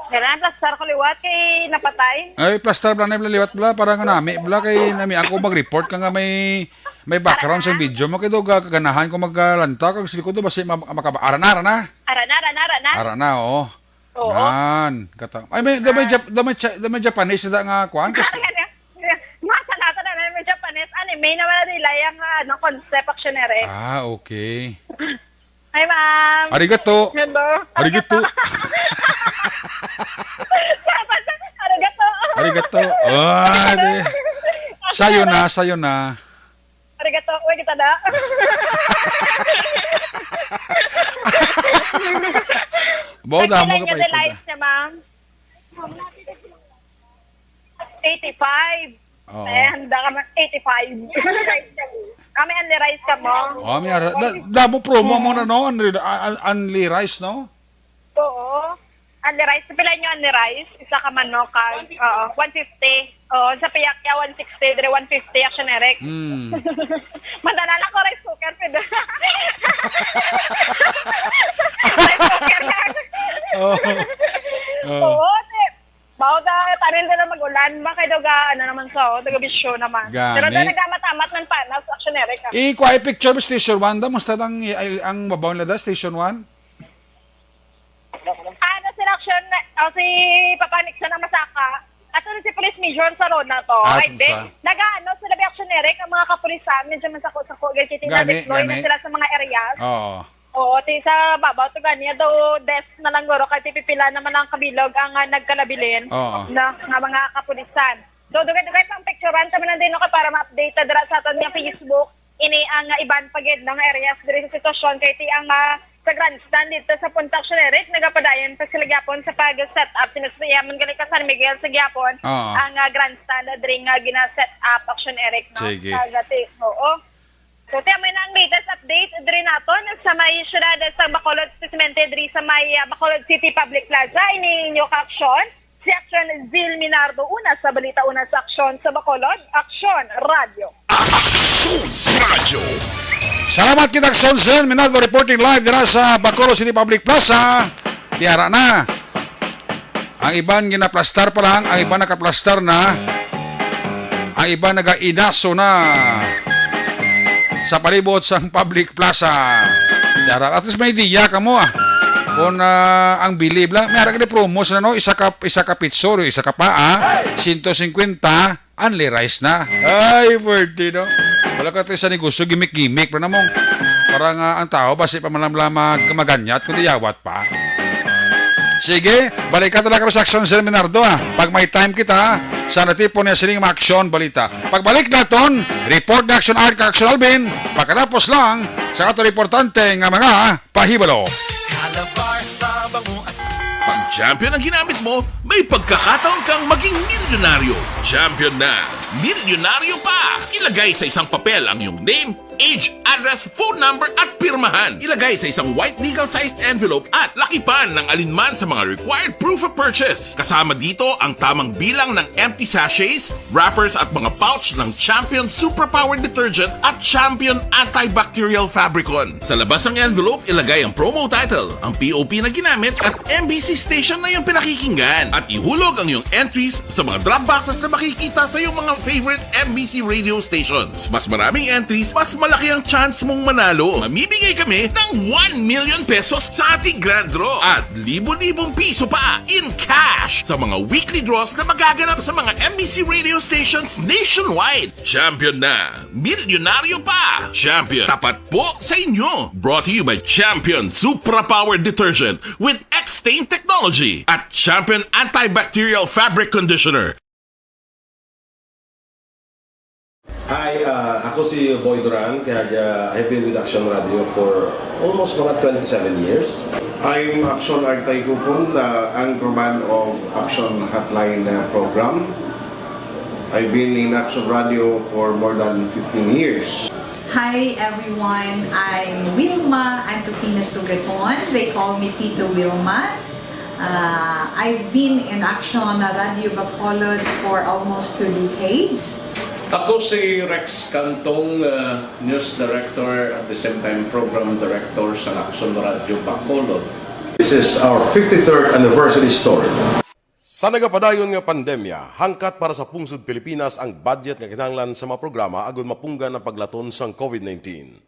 Kailangan plastar ko liwat kay napatay. Ay, plastar bla na liwat bla para nga nami bla kay nami ako mag-report ka nga may may background sa video mo kay do ga-, kaganahan ko maglantaw kag sili ko do basi ma-, makaba-, ara na, ara na. Ara na, ara na, ara na. Ara na, oo. Oo. Nan, kata-, ay, may, da may Nan. Jap-, da may Cha-, da may Japanese da nga kuan? Gusto Masa na to na may Japanese anime na wala nila yung, ah, ano, concept, action, ere. Ah, okay. Hi, ma'am. Arigato. Hello. Arigato. Arigato. Arigato. Ah, di. Sayo na, sayo na. Arigato, uy, kita na. Bawa damo ka pa ito. Lights niya, ma'am. Eighty-five. Oo. Eh, handa ka mag eighty-five. Kami ang Rice ka mo? Oh, may ara-, da-, damo promo mo na, no? Unli-, un-, unli rice, no? Oo. Unli rice. Pila nyo unli rice? Isa ka manok, ah, oo, one fifty. Oo, sa piyak ya, one sixty, dire one fifty, Action Eric. Hmm. Madala lang ko rice cooker, pero rice cooker na. Oh. Oh. Oo, te. Mao da, tanin na lang mag-ulan. Ba kay daw ga, ano naman sa, oh, taga bisyo naman. Gani. Pero da nagamat-amat man pa, nas Action Eric, ah. Ikuha i-picture mo, Station one da. Musta ang, ang babaw nila da, Station one? Ano sila, Action, oh, si Papa Nixon ang masaka. Ato na si Police Major sa Rona to. Ah, ay, sa, di. Sa. Nagaano sila, bi, Action Eric, ang mga kapulisan, medyo masako-sako, gay, kiti Gani, na-deploy na gani. Sila sa mga areas. Oo. Oo, ti sa babaw to gani, daw desk na lang guro, kay pipipila naman ang kabilog ang, ah, nagkalabilin Oo. Na, nga mga kapulisan. So, dugay-dugay pang picturean kami nandito kay para ma-update ta dira sa aton nga Facebook. Ini ang, ah, iban pa gid nga areas diri sa sitwasyon kay ti ang, ah, sa grandstand dito sa Punta Action Eric, nagapadayon pa sila gyapon sa pag-set up. Sinusuyamon gali ka San Miguel sa gyapon Oo. Ang, ah, grandstand diri nga gina-set up Action Eric, no? Sige. Sa gati, oo. So, ti amo na ang latest update diri naton sa may siyudad sa Bacolod, espesiyalmente diri sa may, ah, Bacolod City Public Plaza. Ini inyo ka-aksyon, si Aksyon Zil Minardo, una sa balita, una sa aksyon sa Bacolod, Aksyon Radyo. Aksyon Radyo. Salamat kita, Aksyon Zil Minardo, reporting live dira sa Bacolod City Public Plaza. Tiara na. Ang iban ginaplastar pa lang, ang iban nakaplastar na, ang iban nagainaso na sa palibot sang public plaza. Tiara, at least may idea kamo, ah. Kung, ah, ang bilib lang, may ara gani promo sila, no? Isa ka, isa ka pitso, isa ka pa, ah. Siyento singkwenta, unli rice na. Ay, pwerte, no? Wala ka tayo sa negosyo, gimik-gimik pa namong. Para nga ang tao, basi pa man lang magkamaganyat, kundi yawat pa. Sige, balik ka talaga sa Aksyon Zil Minardo, ah. Pag may time kita, sa natipon niya sining mga aksyon, balita. Pagbalik naton, report ni Aksyon Art kag Aksyon Alvin, pagkatapos lang sa aton importante nga mga pahibalo. Calabar, Tabango at Pag champion ang ginamit mo, may pagkakataon kang maging milyonaryo. Champion na, milyonaryo pa! Ilagay sa isang papel ang iyong name, age, address, phone number, at pirmahan. Ilagay sa isang white legal-sized envelope at lakipan ng alinman sa mga required proof of purchase. Kasama dito ang tamang bilang ng empty sachets, wrappers, at mga pouch ng Champion Superpower Detergent at Champion Antibacterial Fabricon. Sa labas ng envelope, ilagay ang promo title, ang P O P na ginamit, at M B C station na iyong pinakikinggan. At ihulog ang iyong entries sa mga drop boxes na makikita sa iyong mga favorite M B C radio stations. Mas maraming entries, mas malaki ang chance mong manalo. Mamimigay kami ng one million pesos sa ating grand draw at libo-libong piso pa in cash sa mga weekly draws na magaganap sa mga M B C radio stations nationwide. Champion na! Milyonaryo pa! Champion, tapat po sa inyo! Brought to you by Champion Supra Power Detergent with X-Stain Technology at Champion Antibacterial Fabric Conditioner. Hi, ah, ako si Boy Duran, kag, ah, I've been with Action Radio for almost mga twenty-seven years. I'm Action Artay Kupon, the anchorman of Action Hotline, ah, program. I've been in Action Radio for more than fifteen years. Hi everyone, I'm Wilma Antokina Sugaton. They call me Tito Wilma. Uh, I've been in Action Radio Bacolod for almost two decades. Ako si Rex Cantong, uh, news director, at the same time program director sa Action Radio Bacolod. This is our fifty-third anniversary story. Sa nagapadayon nga pandemya, hangkat para sa pungsod Pilipinas ang budget nga kinahanglan sa mga programa agud mapunggan ang paglaton sang COVID nineteen.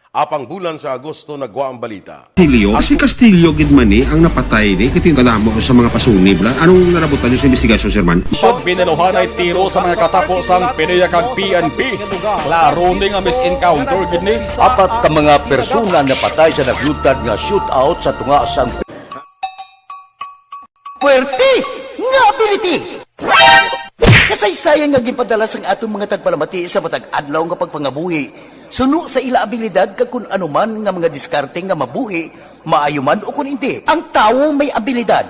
Apang bulan sa Agosto nagwa ang balita. Castillo, si Castillo gid man ni ang napatay ni, kay kadamo sa mga pasunib la. Anong narabutan niyo sa investigasyon, Sir Man? Should be naluhanay tiro sa mga katapo sang PDEA kag P N P. Klaro ni nga misencounter gid ni. Apat ka mga persona napatay sa naglutad nga shootout sa tunga sang Puwerte nga ability! Kasaysayan nga ginpadala sang aton mga tagpalamati sa matag adlaw nga pagpangabuhi, suno sa ila abilidad kag kun ano man nga mga diskarte nga mabuhi, maayo man o kun indi. Ang tawo may abilidad.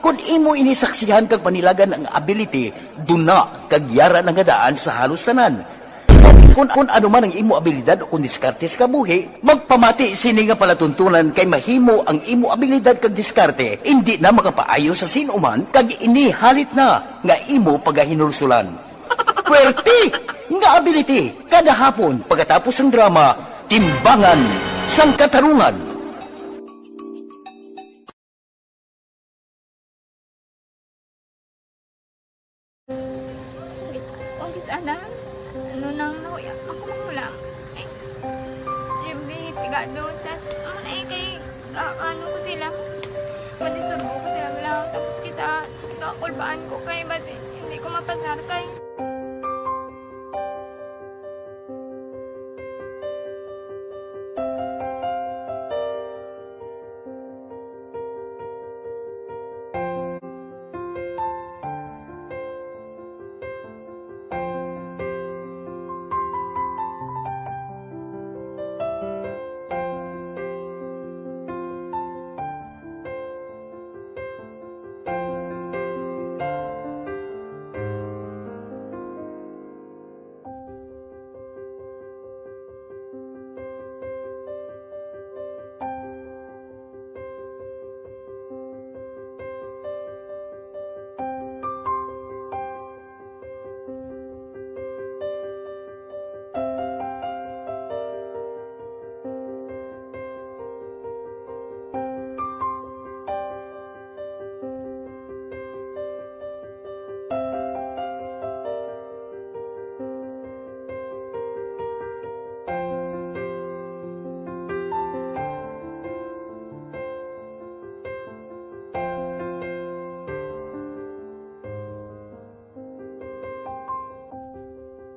Kun imo ini saksihan kag panilagan ang ability, duna kag yara na nga daan sa halos tanan. Kani Kung, kung ano man ang imo abilidad o kung diskarte sa kabuhi, magpamati sini nga palatuntunan, kay mahimo ang imo abilidad kag diskarte indi na makapaayo sa sin-o man, kag ini halit na nga imo pagahinulsulan. Pwerte nga ability, kada hapon pagkatapos sang drama, Timbangan sang Katarungan. Kung kis-, kung kis-, ana, ano nang nahuya, ako magulang. Ay, every pigado, tas, ano na eh, kay, ah, ano ko sila, madisturbo ko sila, wala. Tapos kita, kakulbaan ko kay, basi, hindi ko mapasar kay.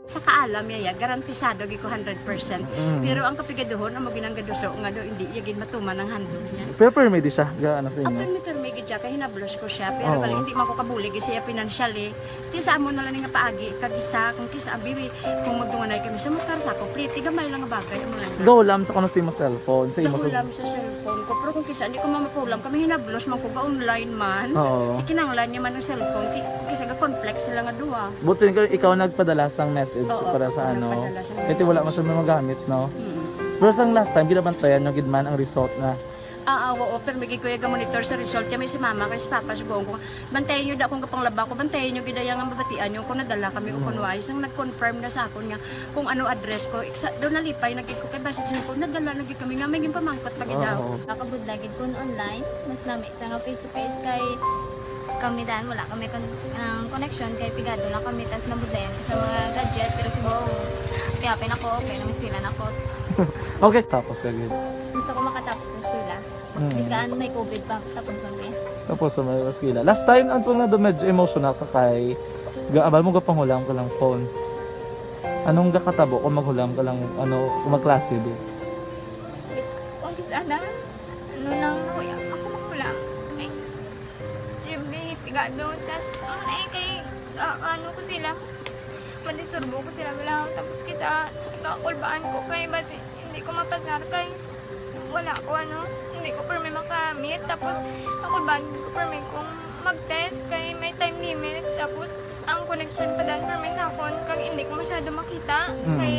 Sa kaalam niya, ya, garantisado gid ko hundred percent. Mm. Pero ang kapigaduhon, amo ginang gaduso nga do, hindi iya gid matuman ang handog niya. Pero permi di siya, ga, ano sa inyo? Permi, permi gid siya, kay hinablos ko siya. Pero Oo. Bali, hindi man ko kabulig siya financially. Ti sa amo na lang nga paagi, kag isa, kung kisa, abi, kung magdunganay kami sa motor, sa ako, pliti, gamay lang nga bagay, amo lang. Gahulam sa kuno sa imo cellphone, sa imo sa Gahulam sa cellphone ko, pero kung kisa, hindi ko mamapulam, kami hinablos man ko, ga-online man. Oo. Ikinanglan niya man ang cellphone, ti-, kung kisa, ga-conflict sila nga duwa. But so, ikaw, ikaw nagpadala sang message Oo, para sa ako ano? Nagpadala sang Kaya ti wala message. Man siya magamit, no? Mm. Pero sang last time, ginabantayan nyo gid man ang result na Ah, ah, oo, pero may gid ko iya ga-monitor sa result. Kami si mama, kay si papa, sugoon ko, "Bantayan niyo da kung gapanglaba ko, bantayan niyo gid iya nga mabatian niyo kung nadala kami o Mm. kung wa." Isang nag-confirm na sa akon nga kung ano address ko. Iksa, daw nalipay na gid ko, kay basi sa ko, nadala na gid kami nga may ginpamangkot pa gid Oo, daw. Oo. Nakabudlay gid kun online, mas lami sa nga face to face kay kami dan, wala kami kon-, ang connection kay pigado lang kami, tas nabudlayan ko sa mga gadget, pero si Bong, kaya pin ako, okay, namiskwela na ko. Okay, tapos ka gid. Gusto ko makatapos sa eskwela. Mm. Biskan may covid pa, tapos ang eh. Tapos sa mga eskwela. Last time, ang tunga do medyo emotional ka kay ga-, abal mo gapanghulam ka lang phone. Anong gakatabo kung maghulam ka lang, ano, kung magklase di? Kung kis-, ana, ano nang nahuya, ako maghulam. Ay, every pigado, tas, ano na eh, kay, ah, ano ko sila, madisturbo ko sila, wala. Tapos kita, kakulbaan ko kay, basi, hindi ko mapasar kay, wala ko, ano, hindi ko permi makamit. Tapos, kakulbaan ko permi kung mag-test kay may time limit. Tapos, ang connection pa dan permi sa akon, kag hindi ko masyado makita. Mm. Kay,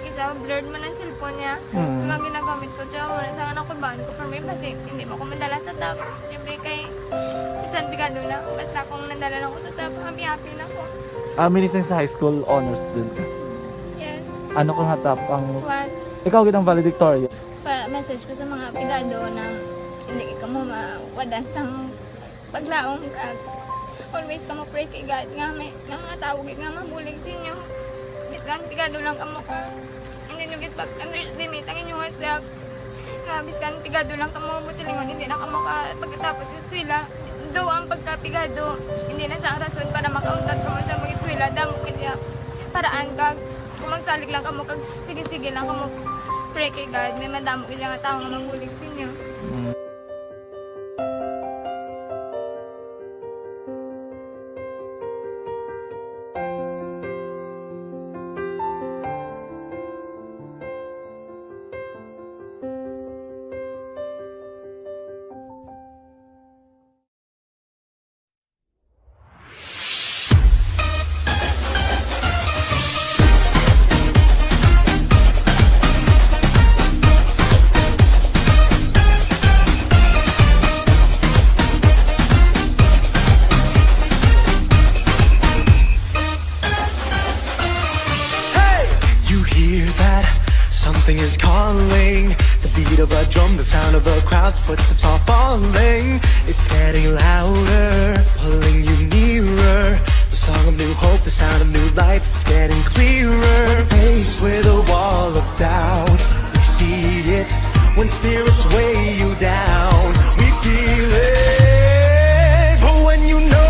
isa, blurred man ang cellphone niya. Mm. Nga ginagamit ko, tiyo, wala sa anak ko, baan ko, pero may basi, hindi mo ko madala sa top. Siyempre, kay, bisan pigado lang, basta kung nadala lang ko sa top, happy-happy na ko. Ah, minising sa high school, honor student ka? Yes. Ano ka nga top ang One. Ikaw gid ang valedictorian? Pa-message ko sa mga pigado na hindi ka mo mawadan sang paglaom kag always kamo pray kay God nga may, nga mga tawo gid nga mabulig sa inyo. Biskan pigado lang kamo ka, hindi nyo gid pag-underestimate ang inyong self. Nga biskan pigado lang kamo, buot silingon, hindi na kamo ka pagkatapos sa eskwela. Do ang pagkapigado, hindi na sa rason para makauntat kamo sa mag-eskwela. Damo gid ya paraan kag kung magsalig lang kamo kag sige-sige lang kamo pray kay God, may madamo gid nga tawo nga mabulig sa inyo. Mm. Falling, the beat of a drum, the sound of a crowd, footsteps are falling. It's getting louder, pulling you nearer. The song of new hope, the sound of new life, it's getting clearer. When faced with a wall of doubt, we see it. When spirits weigh you down, we feel it. But when you know,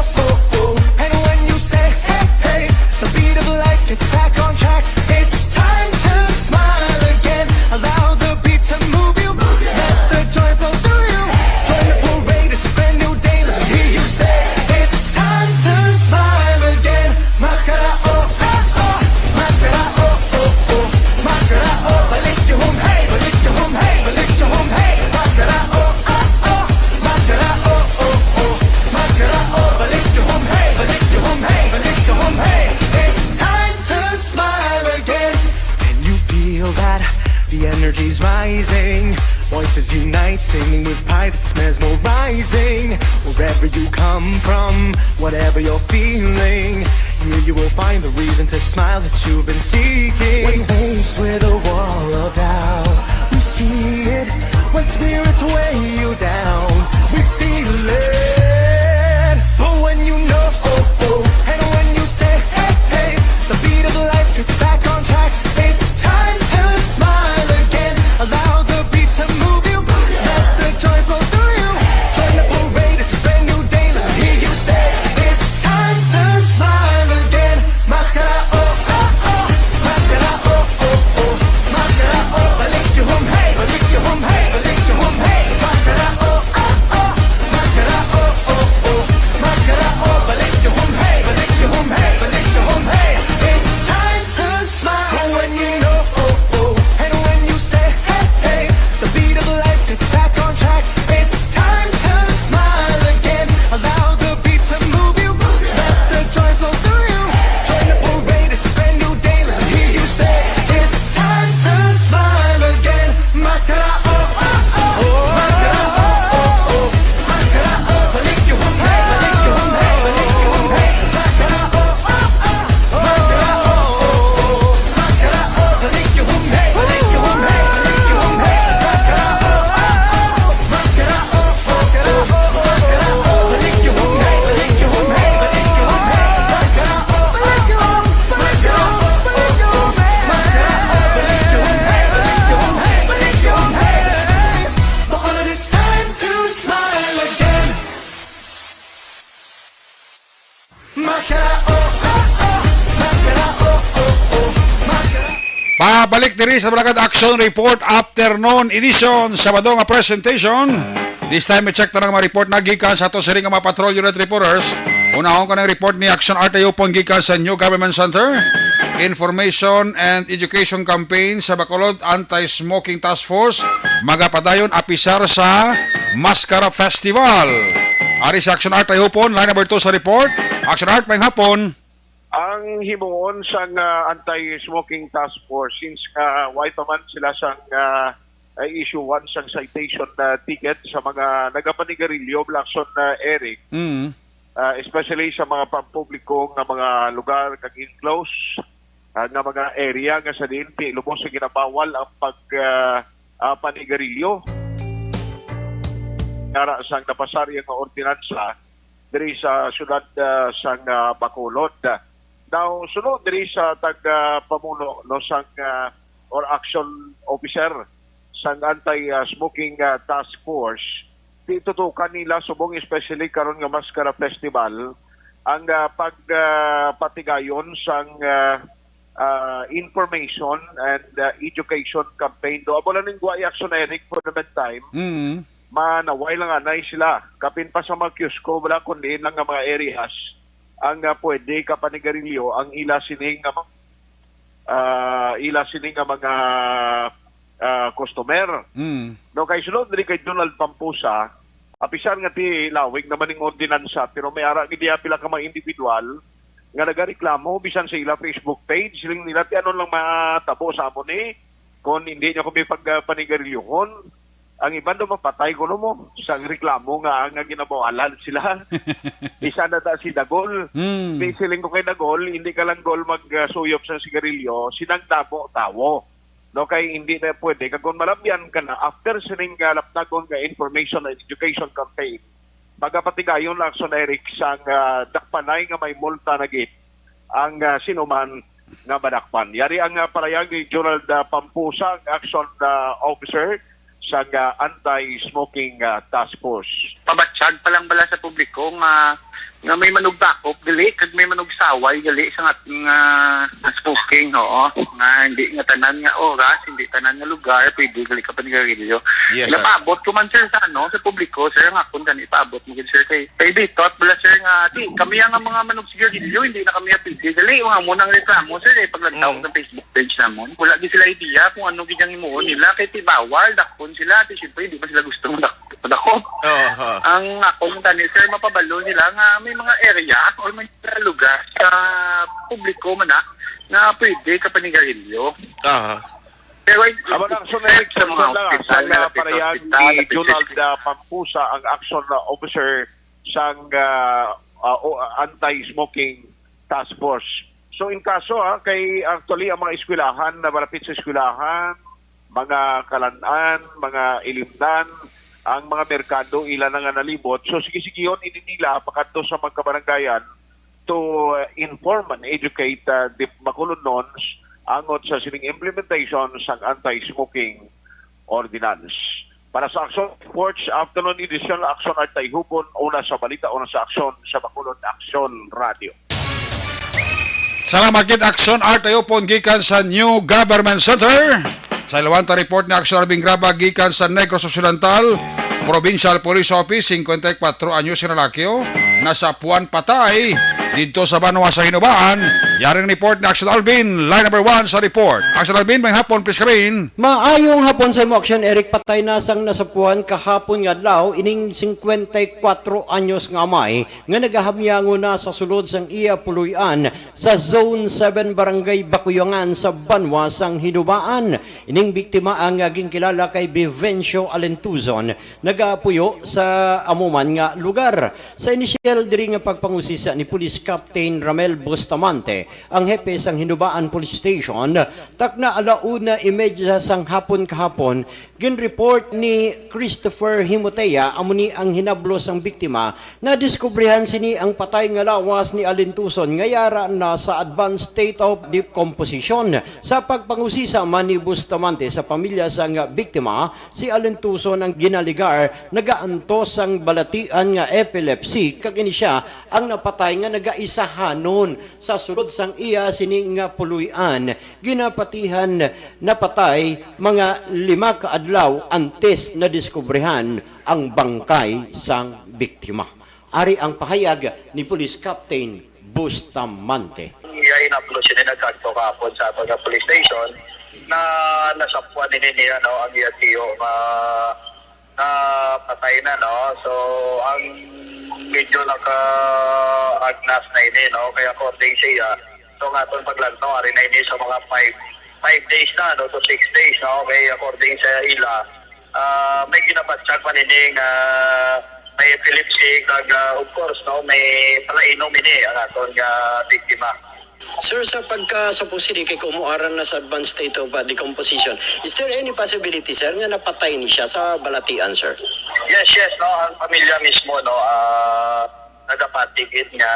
and when you say, hey, hey, the beat of life gets back on track. It's time to smile again. Allow the beat to move you. Let the joy flow through you. Join the parade, it's a brand new day. Let me hear you say, it's time to smile again. Maskara, oh, ah, oh. Maskara, oh, oh, oh. Maskara, oh, balik yung hum, hey, balik yung hum, hey, balik yung hum, hey. Maskara, oh, ah, oh. Maskara, oh, oh, oh. Maskara, oh, balik yung hum, hey, balik yung hum, hey, balik yung hum, hey. It's time to smile again. And you feel that the energy's rising. Voices unite, singing with pride, it's mesmerizing. Wherever you come from, whatever you're feeling, here you will find the reason to smile that you've been seeking. When faced with a wall of doubt, we see it. When spirits weigh you down, we feel it. But when you know, oh, oh, and when you say, hey, hey, the beat of life gets back on track. It's time to smile again. Allow the beat to move you. Let the joy flow through you. Join the parade, it's a brand new day. Let me hear you say, it's time to smile again. Maskara, oh, oh, oh. Maskara, oh, oh, oh. Maskara, oh, balik yung hum, hey, balik yung hum, hey, balik yung hum, hey. Maskara, oh, oh, oh. Maskara, oh, oh, oh. Maskara, oh, balik yung hum, hey, balik yung hum, hey, balik yung hum, hey. It's time to smile. When you know, oh, oh, and when you say, hey, hey, the beat of life gets back on track. It's time to smile again. Allow the beat to move you. Let the joy flow through you. Join the parade, it's a brand new day. Let me hear you say, it's time to smile again. Maskara, oh, oh, oh. Maskara, oh, oh, oh. Maskara, oh, balik yung hum, hey, balik yung hum, hey, balik yung hum, hey. Maskara, oh, oh, oh. Maskara, oh, oh, oh. Maskara, oh, balik yung hum, hey, balik yung hum, hey, balik yung hum, hey. Maskara, oh, oh, oh. Maskara, oh, oh, oh. Maskara, oh, balik yung hum, hey, balik yung hum, hey, balik yung hum, hey. Maskara, oh, oh, oh. Maskara, oh, oh, oh. Maskara, oh, balik yung hum, hey, balik yung hum, hey, balik yung hum, hey. Bacolod, it's time to smile again. Maskara, oh, oh, oh. Maskara, oh, oh, oh. Maskara. Pabalik diri sa Balagad Action Report Afternoon Edition, Sabado nga presentation. This time, i-check ta ang mga report na gikan sa ato sini nga mga patrol unit reporters. Unahon ko ng report ni Action Art Ayupon gikan sa New Government Center. Information and Education Campaign sa Bacolod Anti-Smoking Task Force magapadayon, apisar sa Maskara Festival. Ari si Action Art Ayupon, line number two sa report. Action Art, maayong hapon. Ang himuon sang, ah, Anti-Smoking Task Force, since nga way pa man sila sang, ah, ay issuean sang citation na ticket sa mga nagapanigarilyo, Blackson, ah, Eric, Mm. ah, especially sa mga pampubliko nga mga lugar kag enclosed, ah, nga mga area nga sa diin ti lubos nga ginabawal ang pag, ah, ah, panigarilyo. Ara sang napasari nga ordinansa diri sa siyudad, ah, sang, ah, Bacolod. Now, suno diri sa tag, ah, pamuno, no, sang, ah, or action officer sang anti, ah, smoking, ah, task force, di tutukan nila subong, especially karon nga Maskara Festival, ang, ah, pag, ah, patigayon sang, ah, ah, information and, ah, education campaign. Do amo lang ning Guay Action, Eric, for the meantime. Mm. Manaway lang anay sila. Kapin pa sa mga kiosko, wala kundi lang nga mga areas ang, ah, pwede kapanigarilyo ang ila sining nga mga, ah, ila sining nga mga, ah, customer. Mm. No, kay sulod diri kay Donald Pampusa, apisar nga ti lawig naman ning ordinansa, pero may ara gid diha pila ka mga individual nga nagareklamo bisan sa ila Facebook page, siling nila, "Ti ano lang matabo sa amo ni kung hindi niyo kami pagpanigarilyohon?" Ang iban daw mapatay kuno mo sa reklamo nga ang ginabawalan sila. Isa na ta si Dagol. Hmm. Di siling ko kay Dagol, hindi ka lang gol mag, ah, suyop sa sigarilyo, sinang damo tawo. no, kay hindi na pwede. Kag kung malabyan ka na, after sining, ah, laptagon nga information and education campaign, magapatigayon na, Action Eric, sang, ah, dakpanay nga may multa na gid ang, ah, sinuman nga madakpan. Yari ang, ah, parayag ni Gerald, ah, Pampusa, ang action, ah, officer sang, ah, Anti-Smoking, ah, Task Force. Pabatsyag pa lang bala sa publiko nga, nga may manugbakop gali kag may manugsaway gali sa nga, nga smoking, oo. Nga hindi nga tanan nga oras, hindi tanan nga lugar pwede gali ka panigarilyo. Yes, sir. Napaabot ko man, sir, sa ano, sa publiko, sir, nga akon gani paabot mo gid, sir, kay kay bitot bala, sir, nga di kami ang mga manugsigarilyo, hindi na kami pwede gali, mga mo nang reklamo, sir, eh, paglantaw Mm. sa Facebook page namon. Wala gid sila idea kung ano gid ang himuon nila, kay ti bawal, dakpon sila, ti syempre hindi pa sila gusto madak- madakop. Oo. Ang ako man tani, sir, mapabalo nila nga may mga area or may mga lugar sa publiko man na, nga pwede ka panigarilyo. Aha. Pero ay, Amo na, Action Eric, sa mga sugod lang, ah, hospital, sa, ah, malapit sa parayag hospital, ni lapit sa Donald, hospital. Ah, Pampusa, ang action, ah, officer sang, ah, ah, o, ah, Anti-Smoking Task Force. So, in kaso, ah, kay actually ang mga eskwelahan na malapit sa eskwelahan, mga kalan-an, mga ilimnan, ang mga merkado, ila na nga nalibot. So, sige-sigihon ini nila pakadto sa magkabaranggayan to, uh, inform and educate, uh, the Bacolodnons angot sa sining implementation sang anti-smoking ordinance. Para sa Action Reports, afternoon edition, Action Artay Hubon, una sa balita, una sa aksyon, sa Bacolod Action Radio. Salamat gid, Action Artay Hubon, gikan sa New Government Center. Sa ilawan ta report ni Action Arvin Graba gikan sa Negros Occidental Provincial Police Office, singkwenta y kwatro anyos nga lalaki, oh, nasapuan patay didto sa banwa sa Hinubaan. Yaring report ni Action Alvin, line number one sa report. Action Alvin, may hapon, please, Karin. Maayong hapon sa imo, Action Eric. Patay na sang nasapuan kahapon nga adlaw ining singkwenta y kwatro anyos nga amay nga nagahamyangon na sa sulod sang iya puloy-an sa Zone seven, Barangay Bacuyangan sa banwa sang Hinubaan. Ining biktima ang, ah, ginkilala kay Vivencio Alentuzon, nagapuyo sa amo man nga lugar. Sa inisyal diri nga pagpangusisa ni Police Captain Ramel Bustamante, ang hepe sang Hinubaan Police Station, takna alauna y medya sang hapon kahapon, ginreport ni Christopher Himotea, amo ni ang hinablo sang biktima, nadiskubrihan sini ang patay nga lawas ni Alintuson nga yara na sa advanced state of decomposition. Sa pagpangusisa man ni Bustamante sa pamilya sang biktima, si Alintuson ang ginaligar nagaantos sang balatian nga epilepsy, kag ini sia ang napatay nga nagaisahanon sa sulod sang iya sini nga puloy-an. Ginapatihan napatay mga lima ka adlaw antes nadiskubrihan ang bangkay sang biktima. Ari ang pahayag ni Police Captain Bustamante. Iya inaplo sini nagkadto kahapon sa ato nga police station na nasapuan ini niya, no, ang iya tiyo nga, nga patay na, no. So, ang medyo naka-agnas na ini, no, kaya according siya, so, nga aton paglantaw, ari na ini sa mga five, five days na, no, to six days, no. Okay, according sa ila, ah, may ginabatyag man ini nga may epilepsy, kag, ah, of course, no, may palainom ini ang aton nga biktima. Sir, sa pagka, sa pusili kay kumuaran na sa advanced state of, ah, decomposition, is there any possibility, sir, nga napatay ni siya sa balatian, sir? Yes, yes, no, ang pamilya mismo, no, ah, nagapatigid nga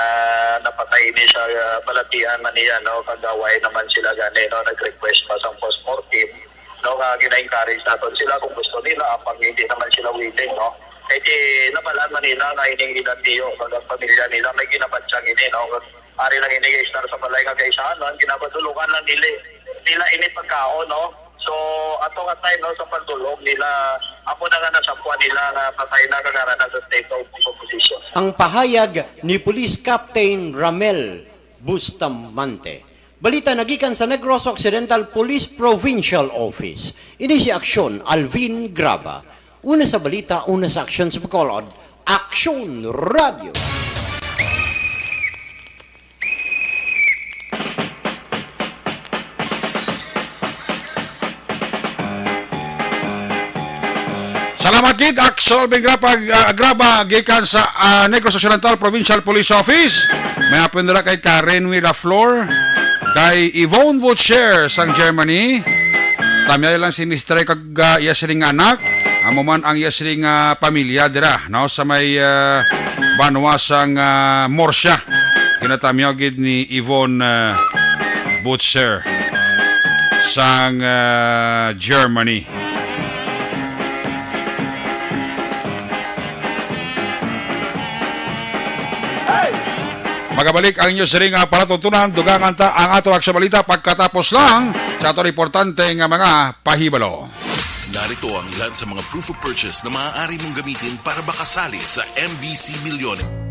napatay ni siya, ah, balatian man niya, no, kagaway naman sila gani, no, nag-request pa sang postmortem, no, nga gina-encourage naton sila kung gusto nila, apang hindi naman sila willing, no. Kay di nabalaan man nila nga ining ila tiyo kag ang pamilya nila may ginabatyag ini, no. Ari lang ini istar sa balay nga kaisahan, no, ang ginabadulungan lang nila, nila ini pagkaon, no. So, ato nga time, no, sa pagdulog nila, amo na nga nasapuan nila nga patay na kag ara na sa state of decomposition. Ang pahayag ni Police Captain Ramel Bustamante. Balita nagikan sa Negros Occidental Police Provincial Office. Ini si Aksyon Alvin Graba. Una sa balita, una sa aksyon sa Bacolod, Aksyon Radio. Salamat gid, Aksyon Alvin Graba, ah, Graba, gikan sa, ah, Negros Occidental Provincial Police Office. May hapon dira kay Karen Willaflor, kay Yvonne Butcher sang Germany, Tamyay lang si Mister kag, ah, iya sining anak, amo man ang iya sining, ah, pamilya dira, no, sa may, ah, banwa sang, ah, Murcia. Ginatamyaw gid ni Yvonne, ah, Butcher sang, ah, Germany. Magabalik ang inyo siring nga palatuntunan, dugangan ta ang ato nga balita pagkatapos lang sa ato importante nga mga pahibalo. Narito ang ilan sa mga proof of purchase na maaari mong gamitin para makasali sa M B C Millionaire.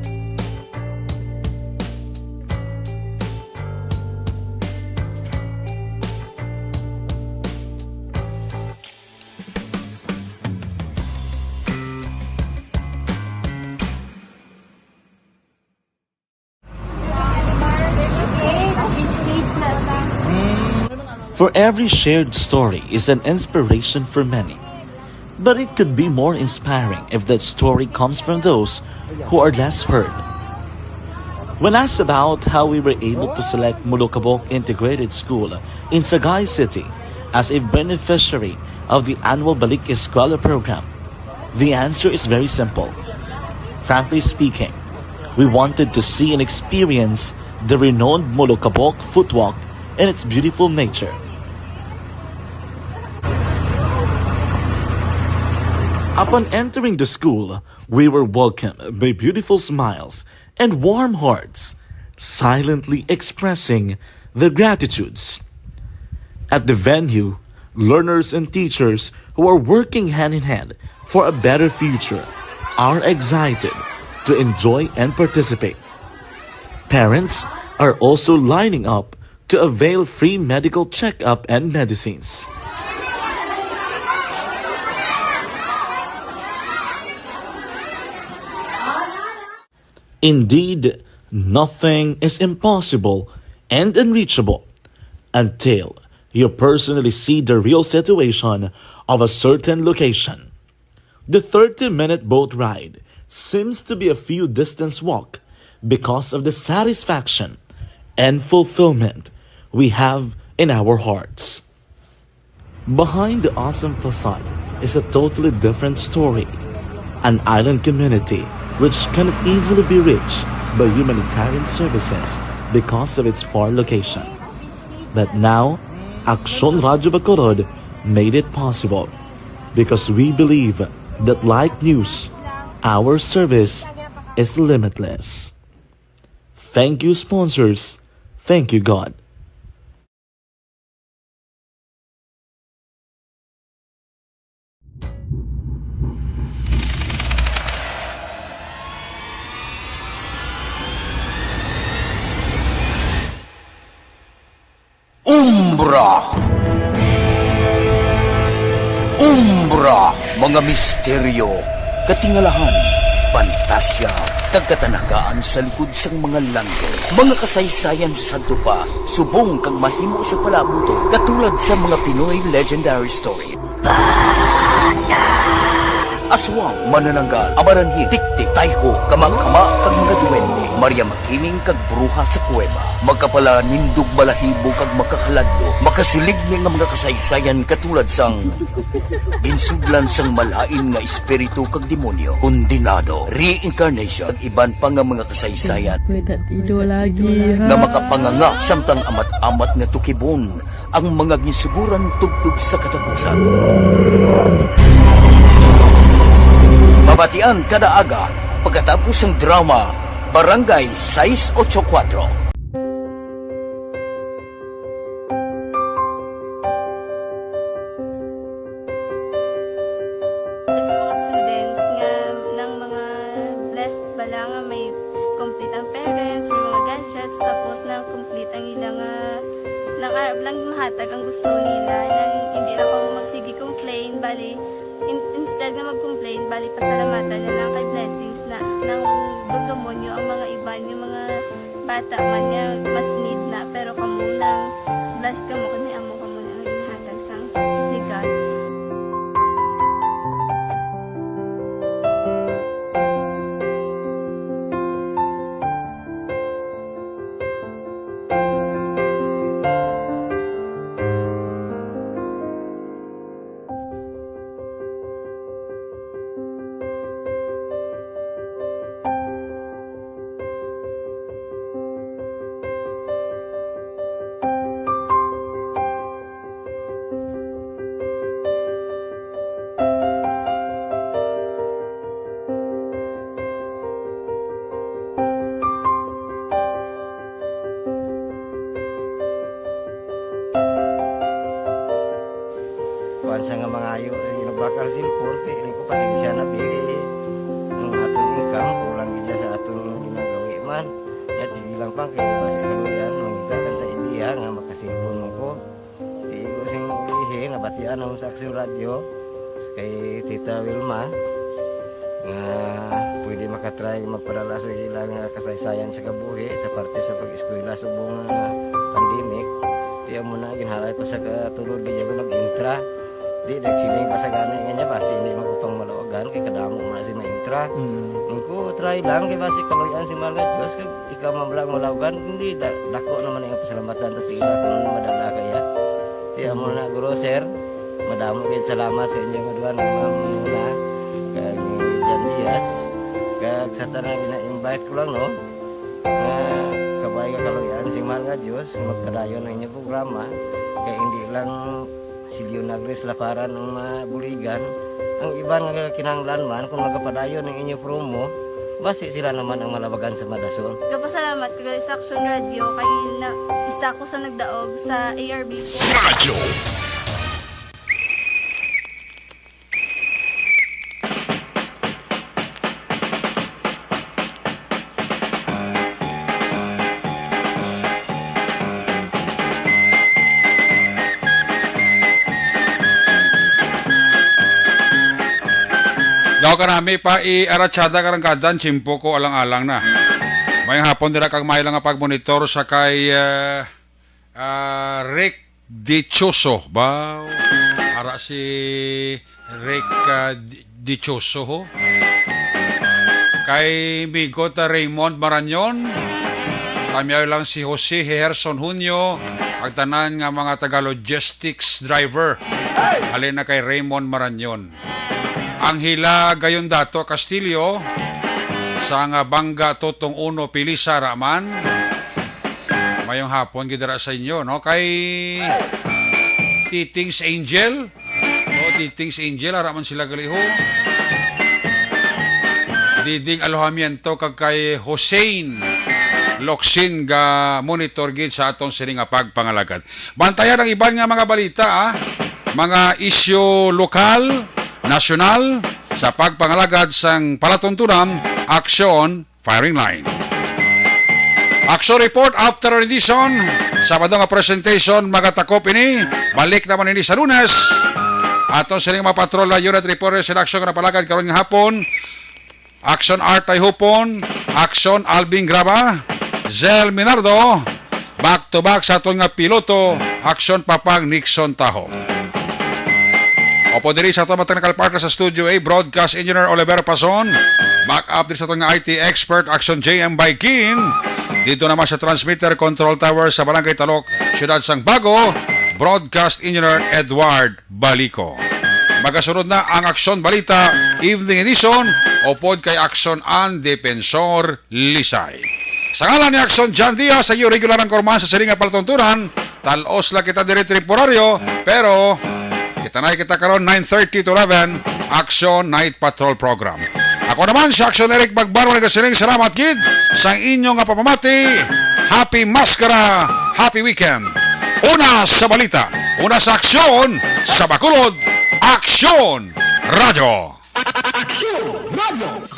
For every shared story is an inspiration for many. But it could be more inspiring if that story comes from those who are less heard. When asked about how we were able to select Molokabok Integrated School in Sagay City as a beneficiary of the annual Balik Eskwela program, the answer is very simple. Frankly speaking, we wanted to see and experience the renowned Molokabok footwalk and its beautiful nature. Upon entering the school, we were welcomed by beautiful smiles and warm hearts, silently expressing their gratitudes. At the venue, learners and teachers who are working hand in hand for a better future are excited to enjoy and participate. Parents are also lining up to avail free medical checkup and medicines. Indeed, nothing is impossible and unreachable until you personally see the real situation of a certain location. The thirty-minute boat ride seems to be a few distance walk because of the satisfaction and fulfillment we have in our hearts. Behind the awesome facade is a totally different story. An island community which cannot easily be reached by humanitarian services because of its far location. But now, Aksyon Radyo Bacolod made it possible because we believe that like news, our service is limitless. Thank you, sponsors. Thank you, God. Umbra. Umbra, mga misteryo, katingalahan, pantasya, kag katanagaan sa likod sang mga langit. Mga kasaysayan sa sadto pa, subong kag mahimo sa palaabuton, katulad sa mga Pinoy legendary story. Aswang, manananggal, amaranhit, tiktik, tayho, kamakama, kag mga duwende, Maria Makiling kag bruha sa kuweba, makapalanindog, balahibo, kag makahaladlok, makasiligni nga mga kasaysayan katulad sang ginsudlan sang malain nga espiritu kag demonyo, kondenado, reincarnation, kag iban pa nga mga kasaysayan Pwede ido lagi, ha? nga makapanganga samtang amat-amat nga tukibon ang mga ginsuguran tubtob sa katapusan. Mabatian kada aga pagkatapos sang drama Barangay sais ocho kuwatro. Sa mga students nga nang mga blessed bala nga may complete ang parents, may mga gadgets, tapos na complete ang ila nga nang arab lang mahatag ang gusto nila, nang hindi lang kamo magsige complain, bali, in-, instead nga mag-complain, bali, pasalamatan na lang kay blessings na nang dumdumo nyo ang mga iban nga mga bata man nga mas need na, pero kamo nang blessed kamo kay may amo kamo na nga ginhatag sang legal. Ayo, sige, nagbakal cellphone, kay ini ko pasensya na, diri. Ang aton income, kulang gid sa aton ginagawi man. Yat, sige lang pa, kay basi kaluyan, mangita lang ta idea nga makasilpon mo ko. Di ko sing ulihi, nabatian ako sa Aksyon Radyo, kay Tita Wilma, nga pwede makatry magpadala sa ilang kasaysayan sa kabuhi, sa parte sa pag-eskwela, subong nga pandemic. Di amo na, ginhalay ko sa katulod, gid ako nag-intra. Di, nagsiling pa sa gani nga niya, basi hindi magkupang malawagan, kay kadamo man si maintra. Mm. Ang ko, try lang, kay basi kaluyan si mahal nga Diyos, kag ikaw man lang malawagan, hindi, da-, dako naman ang pasalamatan ta sa ila kung madala kaya. Di, amo na, guro, sir, madamo kayo salamat sa inyo nga duha nga mga muna, kag ni Jan Diaz, kag sa tanan, gina-invite ko lang, no? Nga kabay nga kaluyan si mahal nga Diyos, magpadayon ang inyong programa, kay hindi lang si Leonagris Laparan ang mabuligan, ang iban nga kinahanglan man kung magapadayon ang inyo promo, basi sila naman ang malabagan sa madason. Kapasalamat ko gali sa Action Radio kay na, isa ko sa nagdaog sa A R B po. Radyo. Daw kanami pa i-aratsada karang kadan, tiyempo ko alang-alang na. May hapon dira kag may lang nga pagmonitor sa kay, ah, ah, Rick Dichoso. Ba, ara si Rick, ah, Di-, Dichoso, ho. Kay Migot, ah, Raymond Marañon, tamyaw lang si Jose Herson Junio, ang tanan nga mga taga logistics driver. Halin na kay Raymond Marañon. Anghela Gayondato Castillo, sang Banga Totong Uno, Pilisa, Raman. Mayong hapon gid dira sa inyo, no? Kay Titings Angel. Oh, Titings Angel, ara man sila gali, ho. Diding Alojamiento kag kay Hussein Loksin ga monitor gid sa aton sini nga pagpangalagad. Bantayan ang iban nga mga balita, ah. Mga isyu lokal, nasyonal, sa pagpangalagad sang palatuntunan, aksyon, firing line. Action report after edition. Sabado nga presentation, magatakop ini. Balik naman ini sa Lunes. Ato sining mga patrol na unit report sa aksyon nga napalagad karon nga hapon. Action Art Tayhupon, Action Alvin Graba, Zel Minardo, back to back sa aton nga piloto, Action Papang Nixon Taho. Opo diri sa aton mga technical partner sa Studio A, Broadcast Engineer Oliver Pason, back up diri sa aton nga I T expert, Action J M Baikin, dito naman sa transmitter control tower sa Barangay Talok, Siyudad sang Bago, Broadcast Engineer Edward Balico. Magasunod na ang Aksyon Balita Evening Edition upod kay Aksyon An Defensor Lisay. Sa ngalan ni Aksyon John Diaz, sa iyo regular ang kurman sa sining nga palatuntunan, talos lang kita diri temporaryo, pero kita na kita karon nine thirty to eleven, Aksyon Night Patrol Program. Ako naman si Aksyon Eric Bagbaro, nagasiling salamat gid sa inyo nga pamamati. Happy Maskara, happy weekend. Una sa balita, una sa aksyon, sa Bacolod, Aksyon Radyo. Aksyon Radyo.